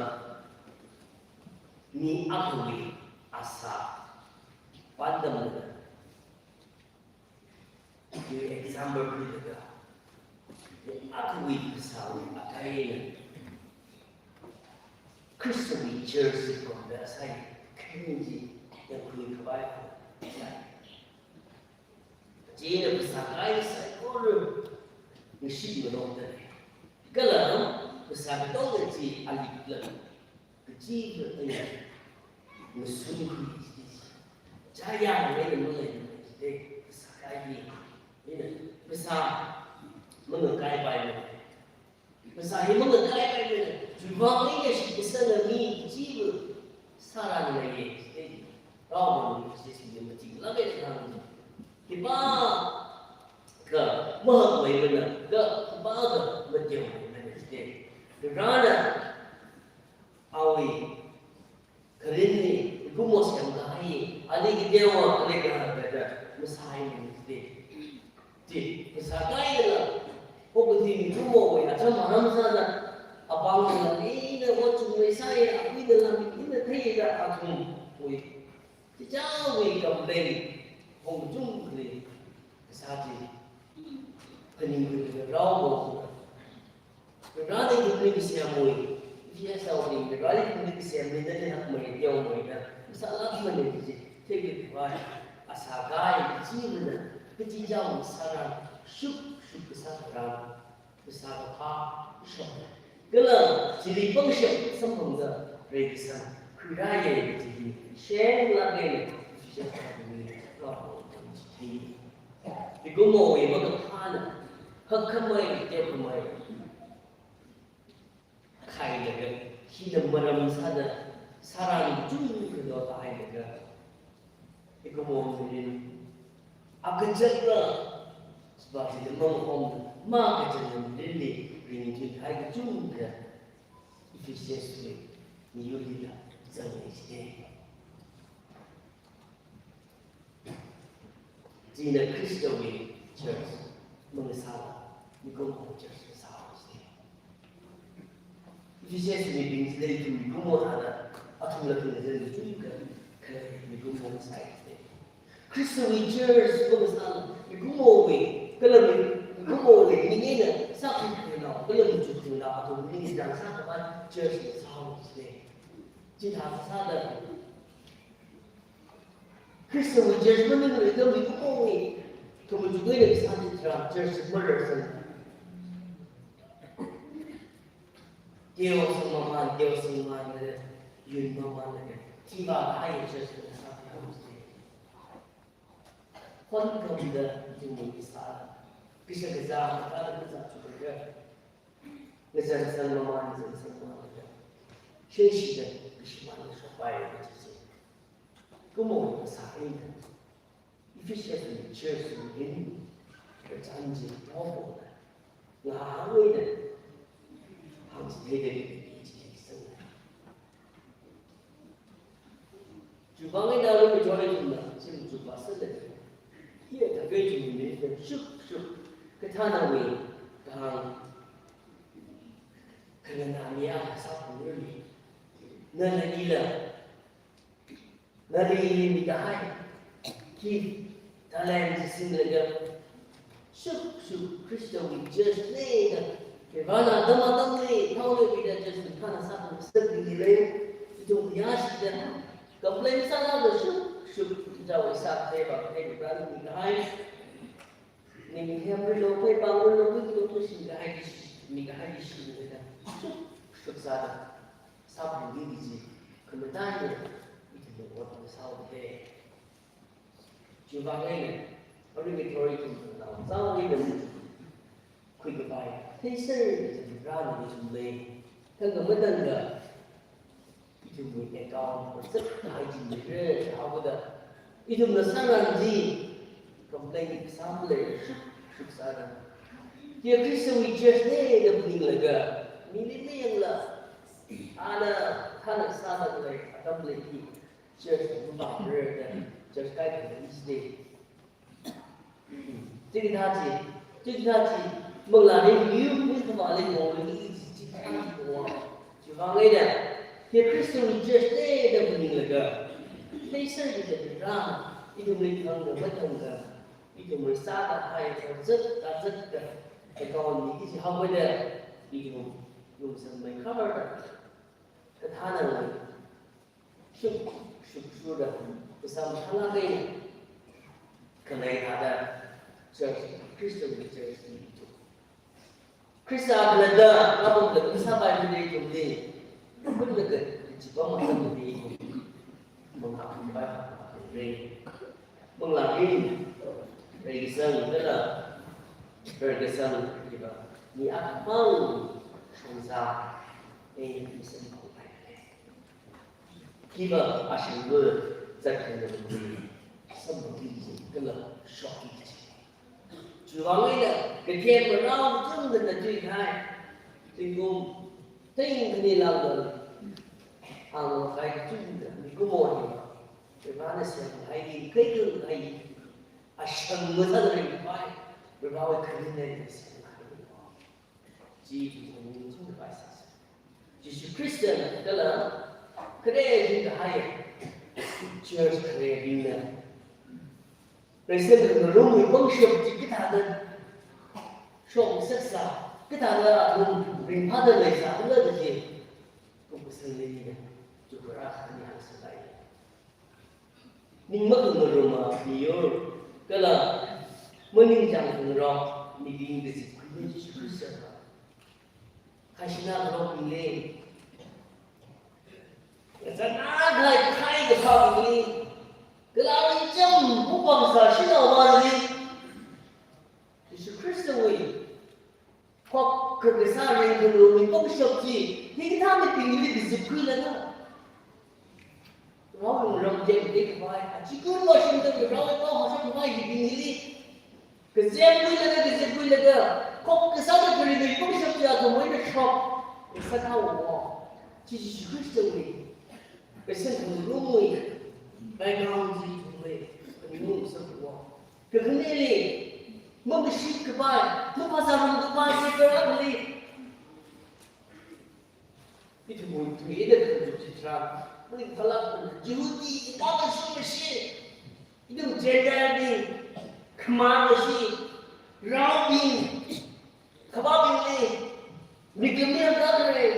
mi akhawui asā pāntamna. Hi example khuilaga, mi akhawui phasāwui akaina Khristawui church hi pamda sai, khani chi yangkhui khavai sai. Chieina phasā kai saikora ngashit ngarokta lei. Kala phasā katonga chi alikla kachiva eina ngasun khui chi. Chaya eina malei chi phasā kai hi. Eina phasā mangakaipai male. Phasā hi mangakaipai male, chiwuivang eina shitkasanga mi kachiva sārānlei, eh, Rao Paulna Ephesians li machingla ve hāng. Khipākha mahakmeimana, kha khipākha mateomeimana, eh. Rana, awui, kharinli, kumo semkahai, ali kateowa, ali kahāng kaja, masāmana jide. Chi, phasā kaila, kok Mikumo wui acham aram sāda, apāngla eina otchungmeisai, akuina lam eina theida athumwui, chichāwui complain hongchungli kasā chi, phaningkhuilaga rao mo. Varena ithumli kasemwui, Ephesuswui, Varena ithumli kasemli nali hakmei teomeida masālākmana kaji theikhuikhavai, asā kahai kachimana, kachichāwui sāran, shuk shuk kasā tharan, kasā kaphā shok. Kala chili pangshap samphangda reikasang khuirāya kaji hi shemlāk eina Ephesuswui kapao chi thei. Mikumowui makaphāna, hakkhamei, teokhamei khailaga, hina maram sāda, sāran chungkha lo hailaga, mikumo mirin, akachakla, sibati le manghomna, makachakna mirinli ringthui kahai kachungkha Ephesuswui miyurlila zangngai jide. China Khristawui church mangasāla, mikumo church kasā haosa. Ephesuswui mibing chili ithum mikumo thāda, athumla thumna zan chungkha, kha mikumo sāi. Khristawui church mangasāla, mikumowui, kala mi, mikumowui ning eina sākhuikhuinao, kala machukhuinao, athum ning chang sākhavai church kasā haosa. Chithā sāda, Khristawui church maninglaga mikumowui, thumachuk eina kasā chi tharan church mararsang. Teosang maman, teosang mamanlaga, yun mamanlaga, thivākahai church kasā haosa. Khon khamda ithumwui kasā, kashak kazā, kazā kazā chukda, ngazan san maman, ngazan san mamanlaga, sheshida kashimān shokpai kaji chi. Mikumowui kasā eina, Ephesuswui church wui hin, kachān chi Paulna ngahānwui da, hāngchitheida kaji chi sāngai. Chiwuivang eina arui machor ithumna, shim chupa sāda, hiya thakei chungmi shuk shuk, kathānawui kahāng, khanganā miya sāphalungli, nala ila, nali mikahai, gift, talent singlaga, shuk shuk Khristawui church leida, Varena atam atamli thaoda pida church kathāna sāphalungli lei, ithum yāshida, complain sālala shuk shuk, ichichāwui sākahai, vākahai, Varena mikahai, ning hemrilo, pheipāngrilo, mikilo to shim kahai, mikahai shimda, shuk shuk sāda, sāphalungki kaji, khamataiya ithumna ot masāhaoda lei. Chiwuivang eina, arui machor ithum nao zangwui eina khuikhavai, theisāra kaji Varena ithumli, thangkha mathangkha, ithumwui account zat kahai chi leira, chihaoda, ithumna sāran chi, complain sāmaleila shuk shuk sāda, hiya Khristawui church leida phaninglaga, mili mayangla, ana thāna sāda khalei atamli hi, church mapamra da, church kaikhana ijide. Chikathā chi, chikathā chi, manglā ringyu, mi khamāli mongli chi, chikathā chi kongwa. Chiwuivang eina, hiya Khristawui church leida phaninglaga, theisāra kaji Varena ithumli thangkha mathangkha, ithumwui sākahai, kazat kazatka, account mi kaji haoda, ithum, yungsangmei khamarda, kathānawui, shuk shuk shurda, kasā mathālāk eina, khalei thāda, church, Khristawui church hi ithum, Khrista khalatta, apam khalatta sāpaimana ithumli, khalatta kachipam atamli ithum, manglā pai, pai, pai, pai, manglā ring, reikasang kala, reikasang hiva, mi akhamang shongza, eina mi samphangpaimana. Hiva ashangva zatkhangarum hi, samphangki kaji kala shokki kaji. Chiwuivang eina, kathem marao kachungkhana thuikahai, zingkum thing khani lāngda, hāngkahai kachungkha, mikumo hi, Varena semkahai hi, kaikhang kahai hi, ashangva sāda ringpai, Varewui khaning eina semkahai hi. Chi ithum ningchāngkhavai sāsa. Jishu Khristana kala khare jin kahai church kharebingna Christian khangarumwui pangshap chi kathāda shokngasaksa, kathāda athum ringphāda leisākhala da chi, kum kasāngli ina chukra khani hāngsalai. Ning makhangaruma miyur, kala maningchāng khangarok mibing kazipkhuili Jishu Khristava. Khaishina khangarokbingli, kazana khai khai kaphābingli, kala ringcham kupang sāshinao mali, Jishu Khristawui khokkha kasā ringkhangarumwui pangshap chi, hikathā mibingli kazipkhuilaga, rao ngarumda tekhavai, achikun vāshungda rao pao hāshungkhavai hibingli kazipkhuilaga, kazipkhuilaga, khokkha kasā ringkhangarumwui pangshap chi athumwui eina shokngasakhaowa. Chi Jishu Khristawui, Christian khangarumwui background chi ithumwui phaningung sāhaowa. Kakhaneli, mamashit kapai, maphāsārum kapai, chi karakhali, ithumwui tui eina khangarum chitharan, maringphālāk, Jihudi, ina kashung mashi, ithum Gentile bing, khamāng mashi, raobing, khavābingli, mikumli hāngkahai,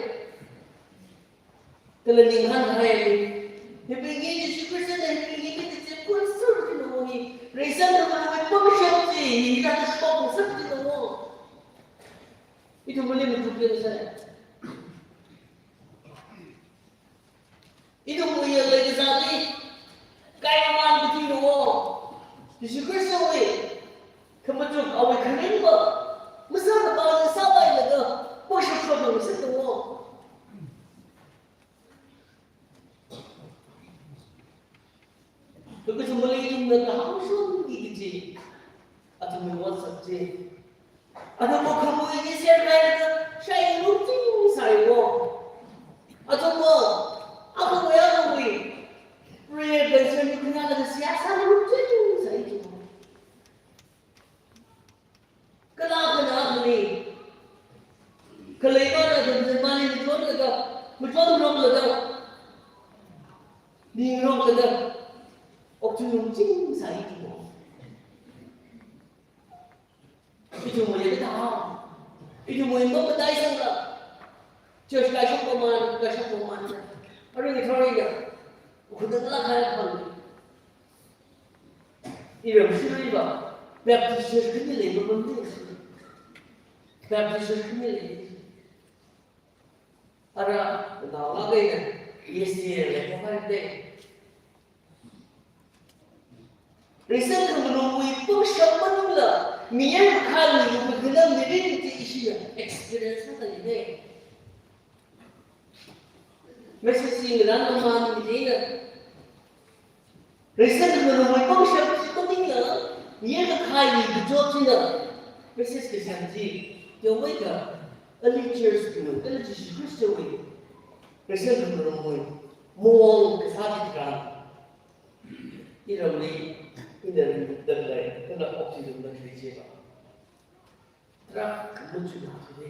kala ninghānkahai, hibingli Jishu Khristana hibingli kazipkhun sāra kajina hi, reason khangarumwui pangshap chi, hithāda shokngasak kajina. Ithum mali matuklin sai. Ithumwui leikasāli, kai mamān kajina. Jishu Khristawui khamachuk awui kharingva, masāda pāng sāpailaga, pangshap shokngasakta. Kha kachungkha maleitungda kahāng shonki kaji, athumwui WhatsApp chi. Athumva khamui chi share khuilaga, shai lungching sāya. Athumva, akhawui akhawui prayer concern khuilaga seihā sālaga lungching sāya. Kala kala khani, khalei mana dun dun mani machonlaga, machonroklaga, ningroklaga, okathui lungching sāya. Ithumwui kathā, ithumwui mamataisangla, church kaishok pamān, kaishok pamān, arui ngathorwui ya, khudang la khai pamān. Iram shiriva, Baptist church khani lei, mamang ni. Baptist church khani lei. Ara, naola kaina, yes, yes, lei, khamai de. Reason khangarumwui pangshap maningla, miya khangarumwui khanam mirin chi ishina experience sāda lei. Message chi ngaran mamān mi dina. Reason khangarumwui pangshap chi maningla, miya khangarumwui kachot china. Message kasem chi, teomeikha, early church wui, kala Jishu Khristawui, reason khangarumwui mong kasā chitharan, iramli, ina ringdalei, kala oxygen dalei chiva. Tarākha machuk haowa.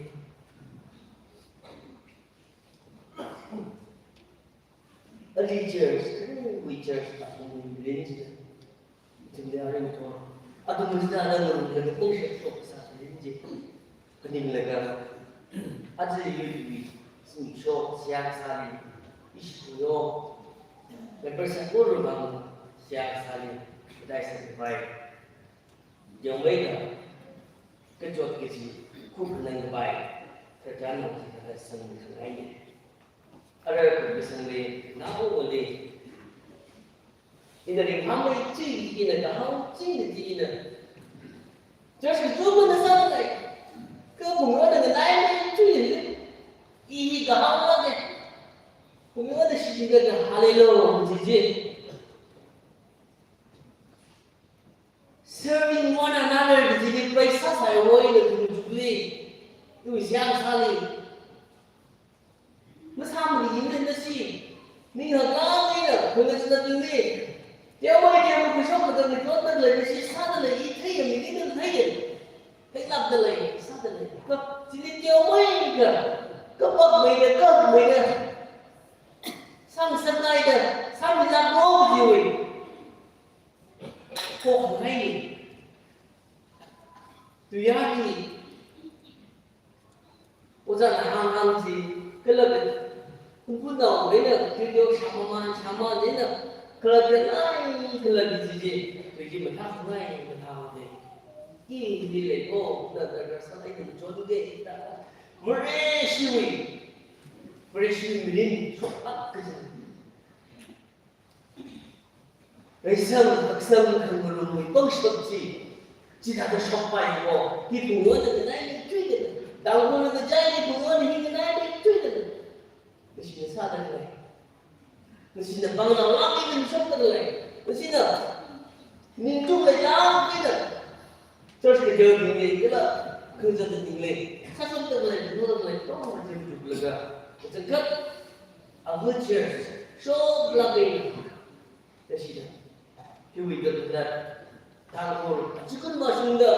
Early church, early church, athumwui mirin chi. Ithumli arui ngathor, athumwui sāda ngarumlaga pangshap shok kasā mirin chi. Phaninglaga, aja yuiwui, singshok, seihā kasāli, ishi khuyo, member sākhuiruivang, seihā kasāli, kadaisang khavai. Yangmeida, kachot kaji, kukhanang khavai, kachān nang kathāda sangkhangaina. Ara kukasangli, naowali, ina ringphāmei chi, ina kahao chi, ina chi, ina. Church kachungkhana sālei, kha pungwana nganaimei chi, i hi kahaolāka. Pungwana shichinga kahālei lo, chi chi. Serving one another, kajili praise sāsai woi na kung chukli. Yu siang sāli. Masāmali yinglei na si. Ning haklāngli na, kung na china tingli. Teomei teomei kushok na kung chot na lei, si sādalei, i theiya, mi ning theiya. Theilākdalei, sādalei. Kha, chili teomei Kapakmeida, kapmeida, sāngasakngaida, sāmilāklo jiwui pokhangaini. Tuiyani, ojāna hānghān chi, kala ka, kumkunao eina video shāmamān, shāmamān eina, kala ka nai, kala ka chi chi, tui chi mathākhangai, mathākhangai. Ili leiko, da, da, da, sālaida machonge, da. Vareshiwui, Vareshiwui mirin shoklāk kaji. Reisang, haksang, khangarumwui pangshap chi, chithāda shokpaiko, hi phungwui eina nganaili thuida, Tangkhulna kachai hi phungwui eina hi nganaili thuida. Nashina sāda khalei. Nashina pāngnaolāk eina mashokda khalei. Nashina ningchuk leilāk eina church kateobingli kala khangazatbingli sāshokda khalei, ningchukda khalei, tong mathemchuklaga, kachangkhat, our church shoklāk eina. Nashina, hiwui kakhalat, Tangkhul, achikun mashungda,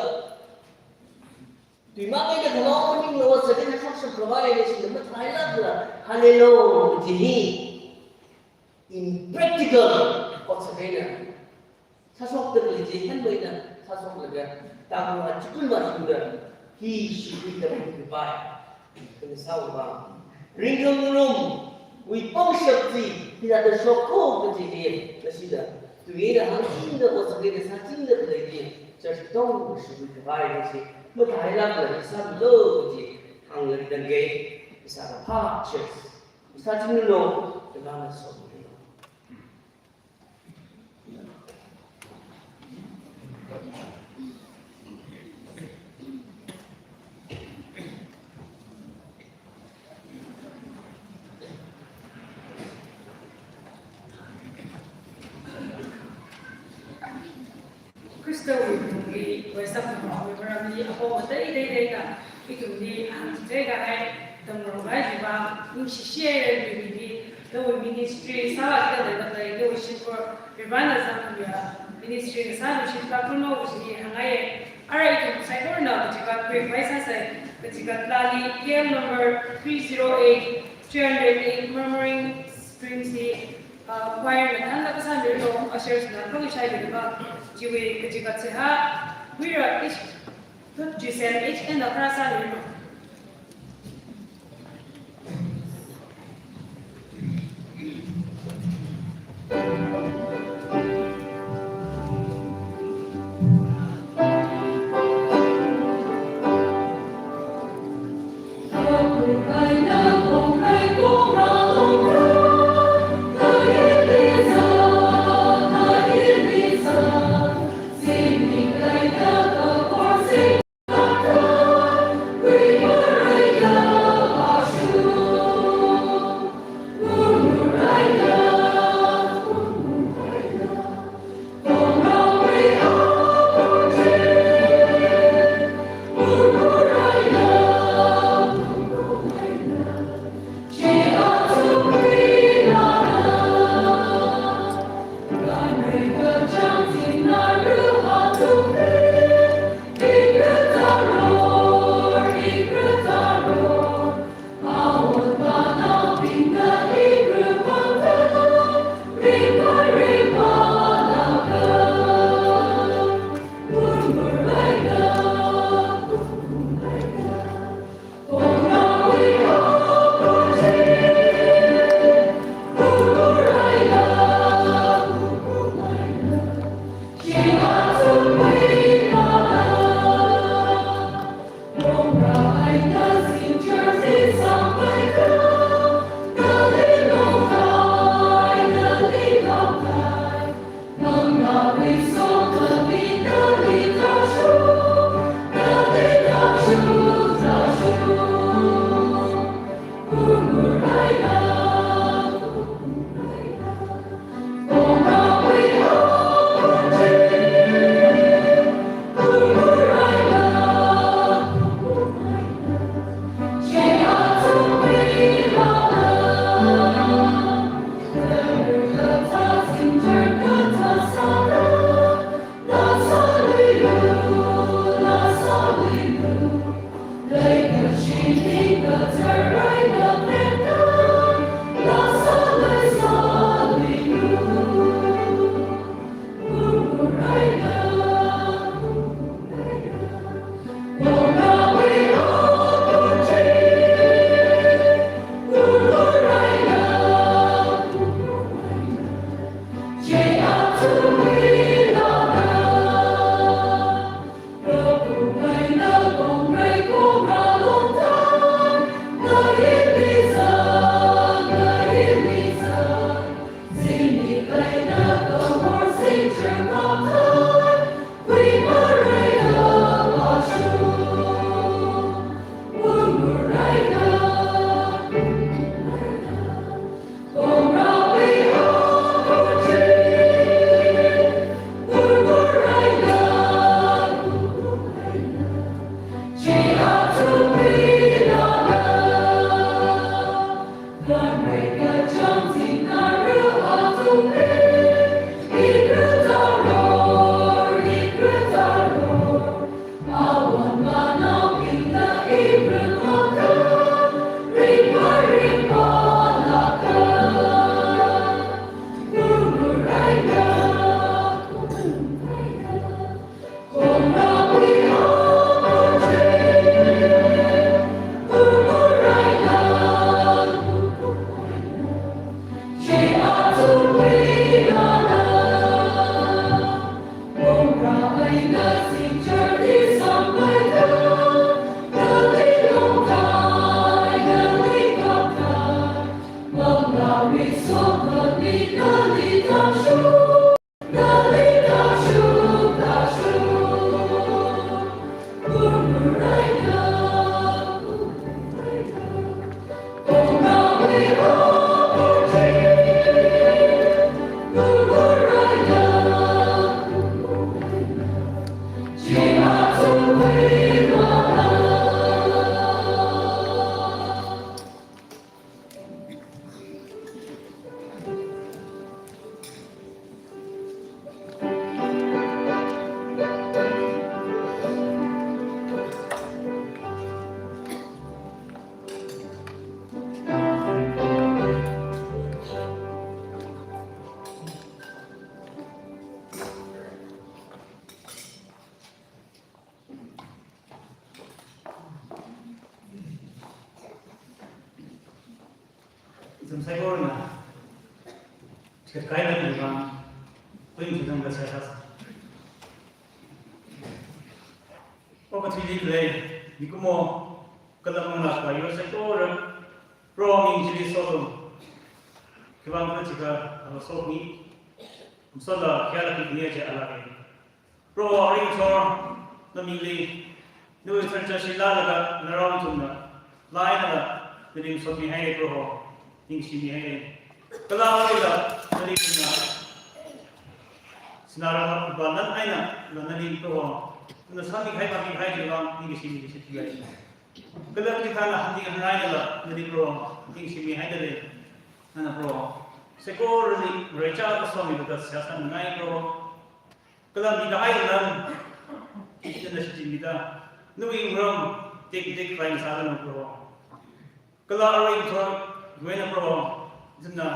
tuimang eina khamao maninglo, sāda eina shokshap khavai eina nashina mathālākla, hallelujah, chi hi impractical, ot sāda eina sāshokda khalei chi, hanmeida sāshoklaga, Tangkhul achikun mashungda, hi shikhuida phungpai. Khangasaowui vang. Ringkhangarumwui pangshap chi, hithāda shokko kaji hi, nashina, tui eina hāngchingda, ot sāda eina sāchingda khalei chi, church katong shikhui khavai chi, mathālākla sāmilo kaji, hānglaga dangge, sākaphā church. Sāchinglo, kala na somilo. Khristawui tungli, wui sākhangarumwui maramli, apong ateiteiteina, ithumli hāngchitheikahai, tamngarumkahai chiva, ningshishihaira ithumli, nawui ministry sālākda leilāklei, nawui shimkhur, Reverend Azam Khamiya, ministry ngasāluishit kakhuno kaji hāngngaiya, ara ithum saikorana kachigat khuikhavai sāsai, kachigat lali, K L number three zero eight, three hundred eight, Murmuring Streams hi, uh, choir na thangda kasāmiranu, ushers na khuishaimiranu, chiwui kachigat seihā, Wira H, Giselle H N na kharā sāmiranu. Ithum saikorana chikatkahai lamwui vang, tuing chitang kasā sāsa. Okathuili khalei mikumo kala manglā khavai yur saikora, Proho ming chili soto. Khiwuivang khala jiakha, ala sokmi, masotla khayāla khikhuiya chi ala khalei. Proho, aringthor namingli, nawui tharchāshi lālaga, narao ithumna, lainala, nali masotmihaira Proho, ningshimihaira. Kala aruila, nali ithumna, sinā rākapā lan eina, na nali Proho, na sāmikahai pāmikahai chiwui vang, ningshi ningshi thilai. Kala kachikhana hāngding hāngngailala, nali Proho, ningshimihaida lei, nana Proho. Saikorali, raichā kasomida seihā sāngai Proho. Kala mikahai lam, ithumna shichinmida, nawui ngarām, tektek khavai ngasāranu Proho. Kala aruithor, yuina Proho, ithumna,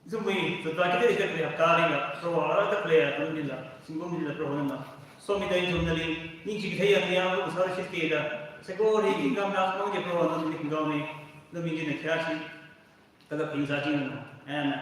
ithumwui, zatda kida kida khalei haptalila, Proho, arakta khalei atamlila, zingkumlila Proho nana somida ithum nali, ningshi kathei yangya, Proho sāra shitkida, saikora khingkam na mang je Proho nali khingkam ni, nali ming jina khayāshi, kala khingzā jina. Amen.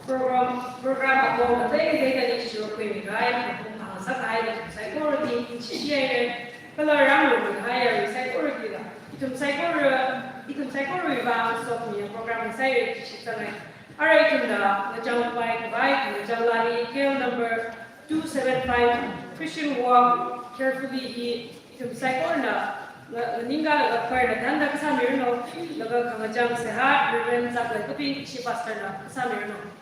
Program, program apong ateiteida ningshiru khuimikahai, apong hāngsākahai, ithum saikorali ningshihaira, kala rāngarumkahai yarui saikoralila, ithum saikora, ithum saikorawui vang sokmiya program sāhaira, shitsangai. Arui ithumna ngachang pai khavai, ngachang lani, K L number two seven five, Christian Walk Carefully hi, ithum saikorana, nga, nganingkalaga choir na thānda kasāmiranu, laga khangachang seihā, Reverend Zaklai Kuping, ishi pastor na kasāmiranu.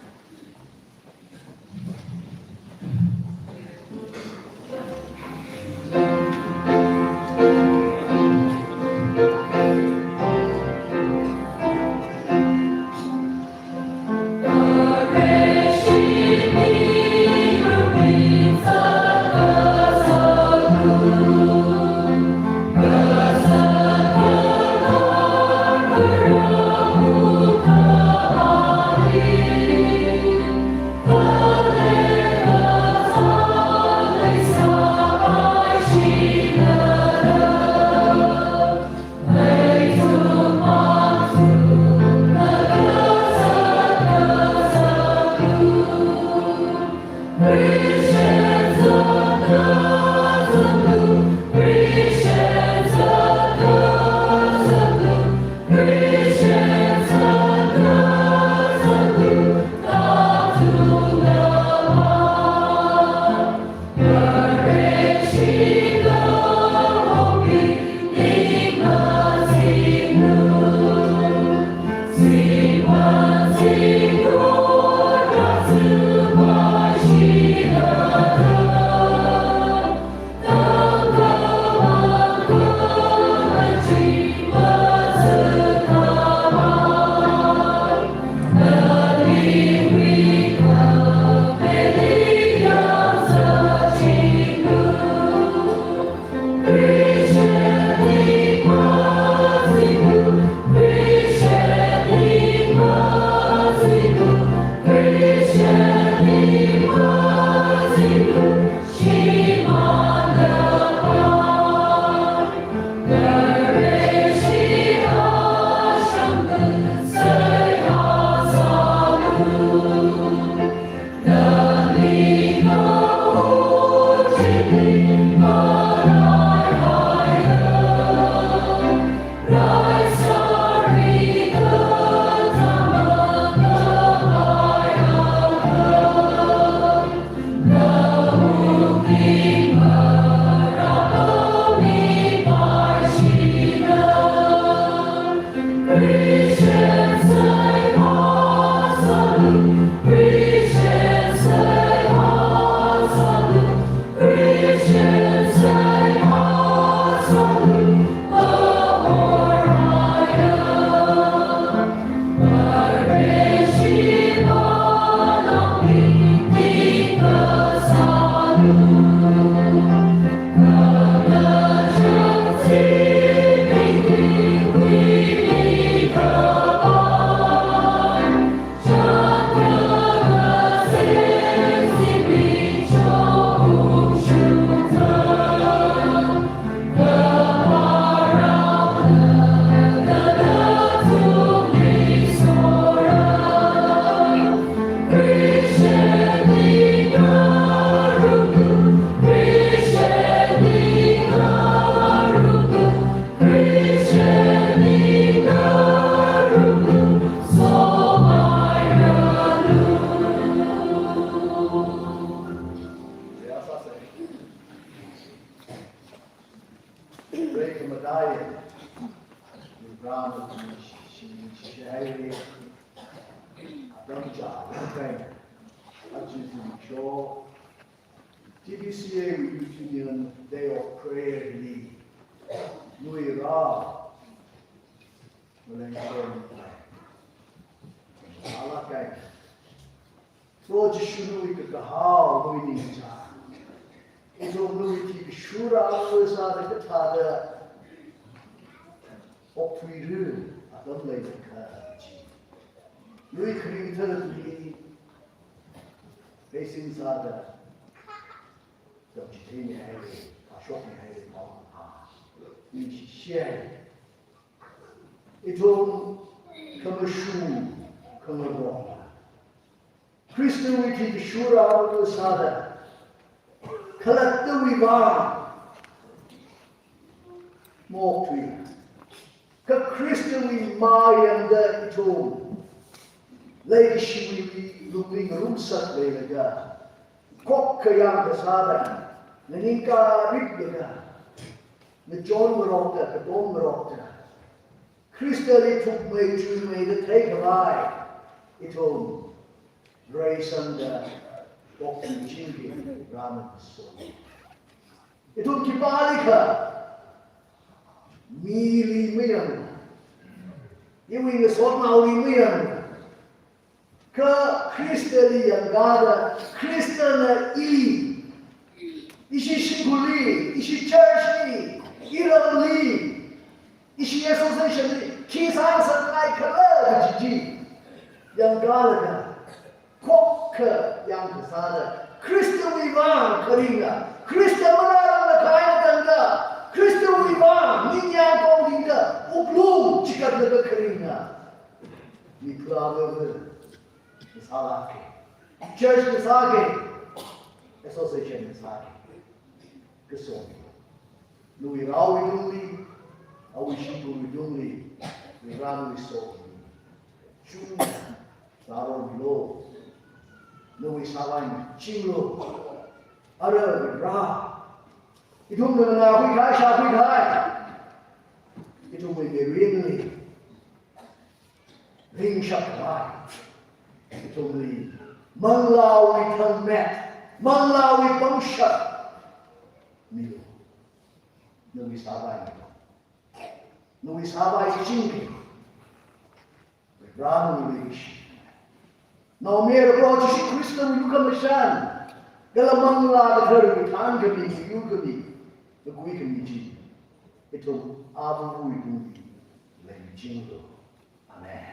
T B C A Youth Union Day of Prayer li, lui rā, maleng shon, ala kai. Proho Jishu nawui kakahao, nawui ningchāng, ithum nawui thikashura ava sāda kathāda okthuira atam leilakha chi. Nawui kharing tharali facing sāda tamchitheimihaira, kashokmihaira, pao kapha. Ningshi shai. Ithum khamashung, khangarong, Khristawui thikashura ava sāda, khalattawui vang maokthui. Kha Khristawui mayangda ithum leikashiwui lungli ngarumsak leilaga, khokkha yangkasāda, nganingkariplaga, ngachon ngarokta, katom ngarokta, Khristali thukmei chuimeida theikhavai ithum reisangda okthuichingki, Varena somi. Ithum khipālikha mili mayang, iwui ngasotnaoli mayang, kha Khristali yangkada, Khristana i, ishi shimkhurli, ishi church li, iramli, ishi association li khi sāngasakngai khala kaji chi yangkalaga, khokkha yangkasāda, Khristawui vang kharinga, Khrista manarangla khaina tangda, Khristawui vang ningyāng kongdingda, wuklung chikatlaga kharinga. Mi khala ava sālāka, church sāka, association sāka. Kasom, nawui raowui tungli, awui shimkhurwui tungli, Varewui somi. Chungda rāmilu, nawui sāvai machinglu. Ara Vare, ithumna nganākhui kahai, shākhui kahai, ithumwui mirinli ringshap khavai, ithumli manglāwui thangmet, manglāwui pangshap milu. Nawui sāvai, nawui sāvai chingki, Vare nawui leishi, Naomayara Proho Jishu Khristawui lukhamashan, kala Manglā Katharawui thānkhami, kayurkhami, ngakuikhami chi ithum avāva̱wui tungli leichinglu. Amen.